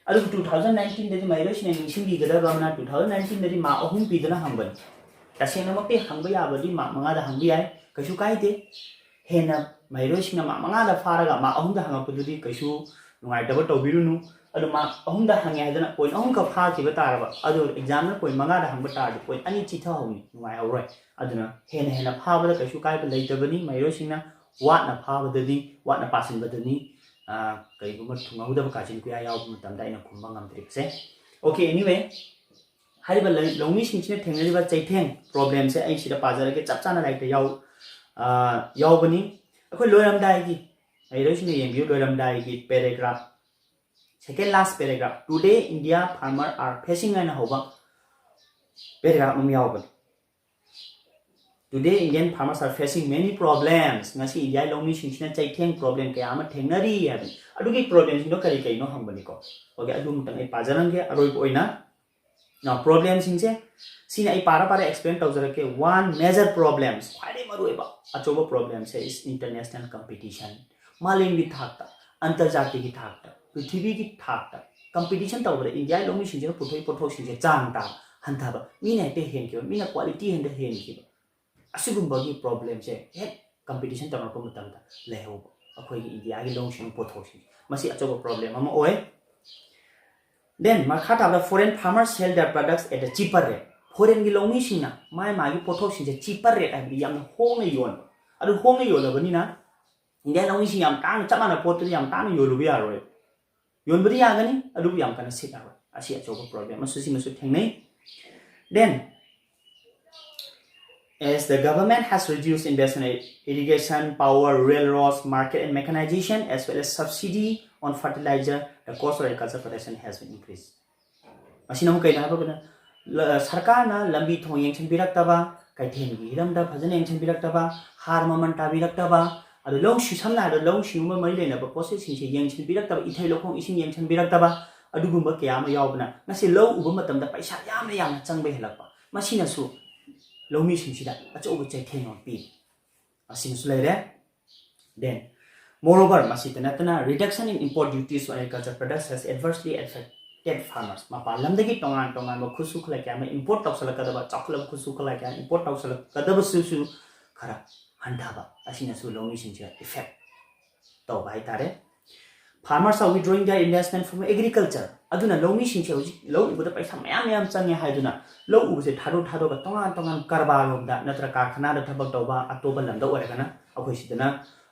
ꯑꯗꯨꯕꯨ ꯇꯨ ꯊꯥꯎꯖꯟ ꯅꯥꯏꯟꯇꯤꯟꯗꯗꯤ ꯃꯍꯩꯔꯣꯏꯁꯤꯡꯅ ꯅꯤꯡꯁꯤꯡꯕꯤꯒꯗꯕ ꯑꯃꯅ, ꯇꯨ ꯊꯥꯎꯖꯟ ꯅꯥꯏꯟꯇꯤꯟꯗꯗꯤ ꯃꯥꯔꯛ ꯑꯍꯨꯝ ꯄꯤꯗꯨꯅ ꯍꯪꯕꯅꯤ꯫ ꯇꯁꯦꯡꯅꯃꯛꯇꯤ ꯍꯪꯕ ꯌꯥꯕꯗꯤ ꯃꯥꯔꯛ ꯃꯉꯥꯗ ꯍꯪꯕ ꯌꯥꯏ, ꯀꯩꯁꯨ ꯀꯥꯏꯗꯦ꯫ ꯍꯦꯟꯅ ꯃꯍꯩꯔꯣꯏꯁꯤꯡꯅ ꯃꯥꯔꯛ ꯃꯉꯥꯗ ꯐꯥꯔꯒ ꯃꯥꯔꯛ ꯑꯍꯨꯝꯗ ꯍꯪꯉꯛꯄꯗꯨꯗꯤ ꯀꯩꯁꯨ ꯅꯨꯡꯉꯥꯏꯇꯕ ꯇꯧꯕꯤꯔꯨꯅꯨ꯫ ꯑꯗꯨ ꯃꯥꯔꯛ ꯑꯍꯨꯝꯗ ꯍꯪꯉꯦ ꯍꯥꯏꯗꯅ ꯄꯣꯏꯟ ꯑꯍꯨꯝꯈꯛ ꯐꯥꯈꯤꯕ ꯇꯥꯔꯕ, ꯑꯗꯨ ꯑꯦꯛꯖꯥꯝꯅ ꯄꯣꯏꯟ ꯃꯉꯥꯗ ꯍꯪꯕ ꯇꯥꯔꯗꯤ ꯄꯣꯏꯟ ꯑꯅꯤ ꯆꯤꯊꯍꯧꯅꯤ, ꯅꯨꯡꯉꯥꯏꯍꯧꯔꯣꯏ꯫ ꯑꯗꯨꯅ ꯍꯦꯟꯅ ꯍꯦꯟꯅ ꯐꯥꯕꯗ ꯀꯩꯁꯨ ꯀꯥꯏꯕ ꯂꯩꯇꯕꯅꯤ꯫ ꯃꯍꯩꯔꯣꯏꯁꯤꯡꯅ ꯋꯥꯠꯅ ꯐꯥꯕꯗꯅꯤ, ꯋꯥꯠꯅ ꯄꯥꯁꯤꯟꯕꯗꯅꯤ, ꯑ, ꯀꯔꯤꯒꯨꯝꯕ ꯊꯨꯡꯍꯧꯗꯕ ꯀꯥꯆꯤꯟ ꯀꯣꯌꯥ ꯌꯥꯎꯕ ꯃꯇꯝꯗ ꯑꯩꯅ ꯈꯨꯝꯕ ꯉꯝꯗ꯭ꯔꯤꯕꯁꯦ꯫ Okay, anyway, ꯍꯥꯏꯔꯤꯕ ꯂꯩ-, ꯂꯧꯃꯤꯁꯤꯡꯁꯤꯅ ꯊꯦꯡꯅꯔꯤꯕ ꯆꯩꯊꯦꯡ ꯄ꯭ꯔꯣꯕ꯭ꯂꯦꯝꯁꯦ ꯑꯩ ꯁꯤꯗ ꯄꯥꯖꯔꯒꯦ, ꯆꯞ ꯆꯥꯅ ꯂꯥꯏꯔꯤꯛꯇ ꯌꯥꯎ-, ꯑ, ꯌꯥꯎꯕꯅꯤ꯫ ꯑꯩꯈꯣꯏ ꯂꯣꯏꯔꯝꯗꯥꯏꯒꯤ, ꯃꯍꯩꯔꯣꯏꯁꯤꯡꯅ ꯌꯦꯡꯕꯤꯌꯨ, ꯂꯣꯏꯔꯝꯗꯥꯏꯒꯤ paragraph, second last paragraph, "Today India farmer are facing" ꯍꯥꯏꯅ ꯍꯧꯕ ꯄꯦꯔꯦꯒ꯭ꯔꯥꯐ ꯑꯃ ꯌꯥꯎꯕꯅꯤ꯫ "Today Indian farmers are facing many problems." ꯉꯁꯤ ꯏꯟꯗꯤꯌꯥꯒꯤ ꯂꯧꯃꯤꯁꯤꯡꯁꯤꯅ ꯆꯩꯊꯦꯡ ꯄ꯭ꯔꯣꯕ꯭ꯂꯦꯝ ꯀꯌꯥ ꯑꯃ ꯊꯦꯡꯅꯔꯤ ꯍꯥꯏꯕꯅꯤ꯫ ꯑꯗꯨꯒꯤ ꯄ꯭ꯔꯣꯕ꯭ꯂꯦꯝꯁꯤꯡꯗꯣ ꯀꯔꯤ ꯀꯔꯤꯅꯣ ꯍꯪꯕꯅꯤꯀꯣ꯫ Okay, ꯑꯗꯨ ꯑꯃꯇꯪ ꯑꯩ ꯄꯥꯖꯔꯝꯒꯦ ꯑꯔꯣꯏꯕ ꯑꯣꯏꯅ꯫ Now, ꯄ꯭ꯔꯣꯕ꯭ꯂꯦꯝꯁꯤꯡꯁꯦ ꯁꯤꯅ ꯑꯩ ꯄꯥꯔ ꯄꯥꯔ ꯑꯦꯛꯁꯄ꯭ꯂꯦꯟ ꯇꯧꯖꯔꯛꯀꯦ꯫ One major problems, ꯈ꯭ꯋꯥꯏꯗꯒꯤ ꯃꯔꯨꯑꯣꯏꯕ ꯑꯆꯧꯕ ꯄ꯭ꯔꯣꯕ꯭ꯂꯦꯝꯁꯦ, is international competition. ꯃꯥꯂꯦꯝꯒꯤ ꯊꯥꯛꯇ, ꯑꯟꯇꯔꯖꯥꯇꯤꯒꯤ ꯊꯥꯛꯇ, ꯄ꯭ꯔꯤꯊꯤꯕꯤꯒꯤ ꯊꯥꯛꯇ ꯀꯝꯄꯤꯇꯤꯁꯟ ꯇꯧꯕꯗ ꯏꯟꯗꯤꯌꯥꯒꯤ ꯂꯧꯃꯤꯁꯤꯡꯁꯤꯅ ꯄꯨꯊꯣꯛꯏ ꯄꯣꯠꯊꯣꯛꯁꯤꯡꯁꯦ ꯆꯥꯡ ꯇꯥꯕ ꯍꯟꯊꯕ, ꯃꯤꯅ ꯍꯦꯛꯇ ꯍꯦꯟꯈꯤꯕ, ꯃꯤꯅ ꯀ꯭ꯋꯥꯂꯤꯇꯤ ꯍꯦꯟꯗ ꯍꯦꯟꯈꯤꯕ, ꯑꯁꯤꯒꯨꯝꯕꯒꯤ ꯄ꯭ꯔꯣꯕ꯭ꯂꯦꯝꯁꯦ ꯍꯦꯛ ꯀꯝꯄꯤꯇꯤꯁꯟ ꯇꯧꯅꯔꯛꯄ ꯃꯇꯝꯗ ꯂꯩꯍꯧꯕ ꯑꯩꯈꯣꯏꯒꯤ ꯏꯟꯗꯤꯌꯥꯒꯤ ꯂꯧꯎ ꯁꯤꯡꯎ ꯄꯣꯠꯊꯣꯛꯁꯤꯡ, ꯃꯁꯤ ꯑꯆꯧꯕ ꯄ꯭ꯔꯣꯕ꯭ꯂꯦꯝ ꯑꯃ ꯑꯣꯏ꯫ Then ꯃꯈꯥ ꯇꯥꯕꯗ, "Foreign farmers sell their products at a cheaper rate." ꯐꯣꯔꯦꯟꯒꯤ ꯂꯧꯃꯤꯁꯤꯡꯅ ꯃꯥꯏ ꯃꯥꯒꯤ ꯄꯣꯠꯊꯣꯛꯁꯤꯡꯁꯦ ꯆꯤꯄꯔ ꯔꯦꯠ ꯍꯥꯏꯕꯗꯤ ꯌꯥꯝꯅ ꯍꯣꯡꯅ ꯌꯣꯟꯕ, ꯑꯗꯨ ꯍꯣꯡꯅ ꯌꯣꯜꯂꯕꯅꯤꯅ ꯏꯟꯗꯤꯌꯥ ꯂꯧꯃꯤꯁꯤꯡ ꯌꯥꯝ ꯇꯥꯡꯅ, ꯆꯞ ꯃꯥꯟꯅꯕ ꯄꯣꯠꯇꯨꯗꯤ ꯌꯥꯝ ꯇꯥꯡꯅ ꯌꯣꯜꯂꯨꯕ ꯌꯥꯔꯣꯏ, ꯌꯣꯟꯕꯗꯤ ꯌꯥꯒꯅꯤ ꯑꯗꯨꯕꯨ ꯌꯥꯝ ꯀꯟꯅ ꯁꯤꯠꯂꯔꯣꯏ꯫ ꯑꯁꯤ ꯑꯆꯧꯕ ꯄ꯭ꯔꯣꯕ꯭ꯂꯦꯝ ꯑꯃꯁꯨ, ꯁꯤꯃꯁꯨ ꯊꯦꯡꯅꯩ꯫ Then, as the government has reduced investment in irrigation, power, railroads, market and mechanization, as well as subsidy on fertilizer, the cost of agriculture production has been increased. ꯃꯁꯤꯅ ꯑꯃꯨꯛ ꯀꯩꯅꯣ ꯍꯥꯏꯕ ꯀꯥꯟꯗ, ꯂ-, ꯁꯔꯀꯥꯔꯅ ꯂꯝꯕꯤ ꯊꯣꯡ ꯌꯦꯡꯁꯤꯟꯕꯤꯔꯛꯇꯕ, ꯀꯩꯊꯦꯜꯒꯤ ꯍꯤꯔꯝꯗ ꯐꯖꯅ ꯌꯦꯡꯁꯤꯟꯕꯤꯔꯛꯇꯕ, ꯍꯥꯔ ꯃꯃꯜ ꯇꯥꯕꯤꯔꯛꯇꯕ, ꯑꯗꯨ ꯂꯧꯎ ꯁꯤ-, ꯁꯝꯅ ꯍꯥꯏꯔꯕꯗ ꯂꯧꯎ ꯁꯤꯡꯎꯕ ꯃꯔꯤ ꯂꯩꯅꯕ ꯄꯣꯠꯆꯩꯁꯤꯡꯁꯦ ꯌꯦꯡꯁꯤꯟꯕꯤꯔꯛꯇꯕ, ꯏꯊꯩ ꯂꯧꯈꯣꯡ ꯏꯁꯤꯡ ꯌꯦꯡꯁꯤꯟꯕꯤꯔꯛꯇꯕ, ꯑꯗꯨꯒꯨꯝꯕ ꯀꯌꯥ ꯑꯃ ꯌꯥꯎꯕꯅ ꯉꯁꯤ ꯂꯧ ꯎꯕ ꯃꯇꯝꯗ ꯄꯩꯁꯥ ꯌꯥꯝꯅ ꯌꯥꯝꯅ ꯆꯪꯕ ꯍꯦꯜꯂꯛꯄ, ꯃꯁꯤꯅꯁꯨ ꯂꯧꯃꯤꯁꯤꯡꯁꯤꯗ ꯑꯆꯧꯕ ꯆꯩꯊꯦꯡ ꯑꯃ ꯄꯤ꯫ ꯑꯁꯤꯃꯁꯨ ꯂꯩꯔꯦ꯫ Then, moreover, ꯃꯁꯤꯇ ꯅꯠꯇꯅ reduction in import duties on agriculture products has adversely affected farmers. ꯃꯄꯥꯟ ꯂꯝꯗꯒꯤ ꯇꯣꯉꯥꯟ ꯇꯣꯉꯥꯟꯕ ꯈꯨꯠꯁꯨ ꯈꯨꯠꯂꯥꯏ ꯀꯌꯥ ꯑꯃ import ꯇꯧꯁꯜꯂꯛꯀꯗꯕ, ꯆꯥꯎꯈꯠꯂꯕ ꯈꯨꯠꯁꯨ ꯈꯨꯠꯂꯥꯏ ꯀꯌꯥ import ꯇꯧꯁꯜꯂꯛꯀꯗꯕꯁꯤꯁꯨ ꯈꯔ ꯍꯟꯊꯕ ꯑꯁꯤꯅꯁꯨ ꯂꯧꯃꯤꯁꯤꯡꯁꯤꯗ effect ꯇꯧꯕ ꯍꯥꯏꯇꯥꯔꯦ꯫ Farmers are withdrawing their investment from agriculture. ꯑꯗꯨꯅ ꯂꯧꯃꯤꯁꯤꯡꯁꯦ ꯍꯧꯖꯤꯛ ꯂꯧ ꯎꯕꯗ ꯄꯩꯁꯥ ꯃꯌꯥꯝ ꯃꯌꯥꯝ ꯆꯪꯉꯦ ꯍꯥꯏꯗꯨꯅ ꯂꯧ ꯎꯕꯁꯦ ꯊꯥꯗꯣꯛ ꯊꯥꯗꯣꯛꯑꯒ ꯇꯣꯉꯥꯟ ꯇꯣꯉꯥꯟ ꯀꯔꯕꯥꯔ ꯂꯣꯝꯗ ꯅꯠꯇ꯭ꯔꯒ ꯀꯥꯔꯈꯅꯥꯗ ꯊꯕꯛ ꯇꯧꯕ, ꯑꯇꯣꯞꯄ ꯂꯝꯗ ꯑꯣꯏꯔꯒꯅ ꯑꯩꯈꯣꯏ ꯁꯤꯗꯅ,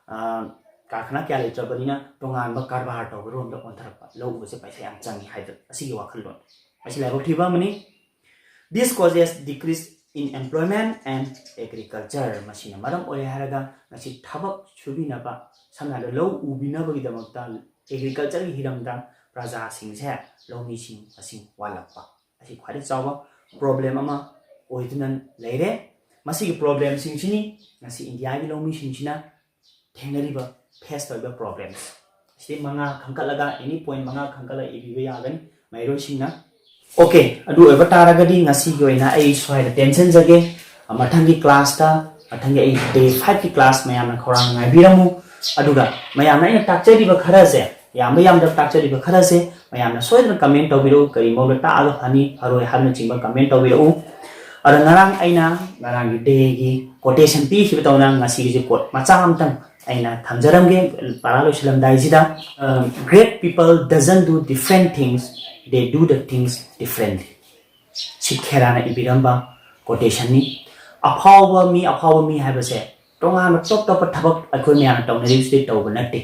ꯑ, ꯀꯥꯔꯈꯅꯥ ꯀꯌꯥ ꯂꯩꯇ꯭ꯔꯕꯅꯤꯅ ꯇꯣꯉꯥꯟꯕ ꯀꯔꯕꯥꯔ ꯇꯧꯕꯔꯣꯝꯗ ꯑꯣꯟꯊꯔꯛꯄ, ꯂꯧ ꯎꯕꯁꯦ ꯄꯩꯁꯥ ꯌꯥꯝ ꯆꯪꯉꯤ ꯍꯥꯏꯗꯅ ꯑꯁꯤꯒꯤ ꯋꯥꯈꯜꯂꯣꯟ ꯑꯁꯤ ꯂꯥꯏꯕꯛ ꯊꯤꯕ ꯑꯃꯅꯤ꯫ This causes decrease in employment and agriculture. ꯃꯁꯤꯅ ꯃꯔꯝ ꯑꯣꯏꯔꯦ ꯍꯥꯏꯔꯒ ꯉꯁꯤ ꯊꯕꯛ ꯁꯨꯕꯤꯅꯕ, ꯁꯝꯅ ꯍꯥꯏꯔꯕꯗ ꯂꯧ ꯎꯕꯤꯅꯕꯒꯤꯗꯃꯛꯇ agricultureꯒꯤ ꯍꯤꯔꯝꯗ ꯄ꯭ꯔꯖꯥꯁꯤꯡꯁꯦ, ꯂꯧꯃꯤꯁꯤꯡ ꯃꯁꯤꯡ ꯋꯥꯠꯂꯛꯄ ꯑꯁꯤ ꯈ꯭ꯋꯥꯏꯗꯒꯤ ꯆꯥꯎꯕ problem ꯑꯃ ꯑꯣꯏꯗꯨꯅ ꯂꯩꯔꯦ꯫ ꯃꯁꯤꯒꯤ problemꯁꯤꯡꯁꯤꯅꯤ ꯉꯁꯤ ꯏꯟꯗꯤꯌꯥꯒꯤ ꯂꯧꯃꯤꯁꯤꯡꯁꯤꯅ ꯊꯦꯡꯅꯔꯤꯕ, face ꯇꯧꯔꯤꯕ problems꯫ ꯑꯁꯤꯗꯩ ꯃꯉꯥ ꯈꯟꯒꯠꯂꯒ, any point ꯃꯉꯥ ꯈꯟꯒꯠꯂꯒ ꯏꯕꯤꯕ ꯌꯥꯒꯅꯤ ꯃꯍꯩꯔꯣꯏꯁꯤꯡꯅ꯫ Okay, ꯑꯗꯨ ꯑꯣꯏꯕ ꯇꯥꯔꯒꯗꯤ ꯉꯁꯤꯒꯤ ꯑꯣꯏꯅ ꯑꯩ ꯁ꯭ꯋꯥꯏꯗ ꯇꯦꯟꯁꯤꯟꯖꯒꯦ꯫ ꯃꯊꯪꯒꯤ classꯇ, ꯃꯊꯪꯒꯤ ꯑꯩ day fiveꯀꯤ class ꯃꯌꯥꯝꯅ ꯈꯧꯔꯥꯡꯅ ꯉꯥꯏꯕꯤꯔꯝꯃꯨ꯫ ꯑꯗꯨꯒ ꯃꯌꯥꯝꯅ ꯑꯩꯅ ꯇꯥꯛꯆꯔꯤꯕ ꯈꯔꯁꯦ, ꯌꯥꯝꯕ ꯌꯥꯝꯗꯕ ꯇꯥꯛꯆꯔꯤꯕ ꯈꯔꯁꯦ ꯃꯌꯥꯝꯅ ꯁꯣꯏꯗꯅ comment ꯇꯧꯕꯤꯔꯛꯎ, ꯀꯔꯤ ꯃꯑꯣꯡꯗ ꯇꯥꯛꯑꯒ ꯐꯅꯤ, ꯐꯔꯣꯏ ꯍꯥꯏꯕꯅꯆꯤꯡꯕ comment ꯇꯧꯕꯤꯔꯛꯎ꯫ ꯑꯗ ꯉꯔꯥꯡ ꯑꯩꯅ ꯉꯔꯥꯡꯒꯤ dayꯒꯤ quotation ꯄꯤꯈꯤꯕ ꯇꯧꯅ ꯉꯁꯤꯒꯤꯁꯦ quote ꯃꯆꯥ ꯑꯃꯇꯪ ꯑꯩꯅ ꯊꯝꯖꯔꯝꯒꯦ ꯄꯔꯥ ꯂꯣꯏꯁꯤꯜꯂꯝꯗꯥꯏꯁꯤꯗ꯫ "Great people doesn't do different things, they do the things differently." ꯁꯤ ꯈꯦꯔꯥꯅ ꯏꯕꯤꯔꯝꯕ quotationꯅꯤ꯫ ꯑꯐꯥꯎꯕ ꯃꯤ, ꯑꯐꯥꯎꯕ ꯃꯤ ꯍꯥꯏꯕꯁꯦ ꯇꯣꯉꯥꯟꯕ ꯇꯣꯞ ꯇꯣꯞꯄ ꯊꯕꯛ ꯑꯩꯈꯣꯏ ꯃꯌꯥꯝꯅ ꯇꯧꯅꯔꯤꯕꯁꯤꯗꯤ ꯇꯧꯕ ꯅꯠꯇꯦ,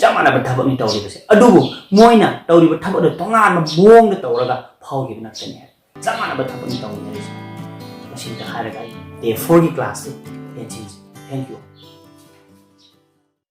ꯆꯞ ꯃꯥꯟꯅꯕ ꯊꯕꯛꯅꯤ ꯇꯧꯔꯤꯕꯁꯦ, ꯑꯗꯨꯕꯨ ꯃꯣꯏꯅ ꯇꯧꯔꯤꯕ ꯊꯕꯛ ꯑꯗꯨ ꯇꯣꯉꯥꯟꯕ ꯃꯑꯣꯡꯗ ꯇꯧꯔꯒ ꯐꯥꯎꯈꯤꯕ ꯉꯥꯛꯇꯅꯤ꯫ ꯆꯞ ꯃꯥꯟꯅꯕ ꯊꯕꯛꯅꯤ ꯇꯧꯃꯤꯟꯅꯔꯤꯁꯦ꯫ ꯃꯁꯤꯗ ꯍꯥꯏꯔꯒ ꯑꯩ day fourꯒꯤ classꯁꯦ ꯇꯦꯟꯁꯤꯟꯖꯩ꯫ Thank you꯫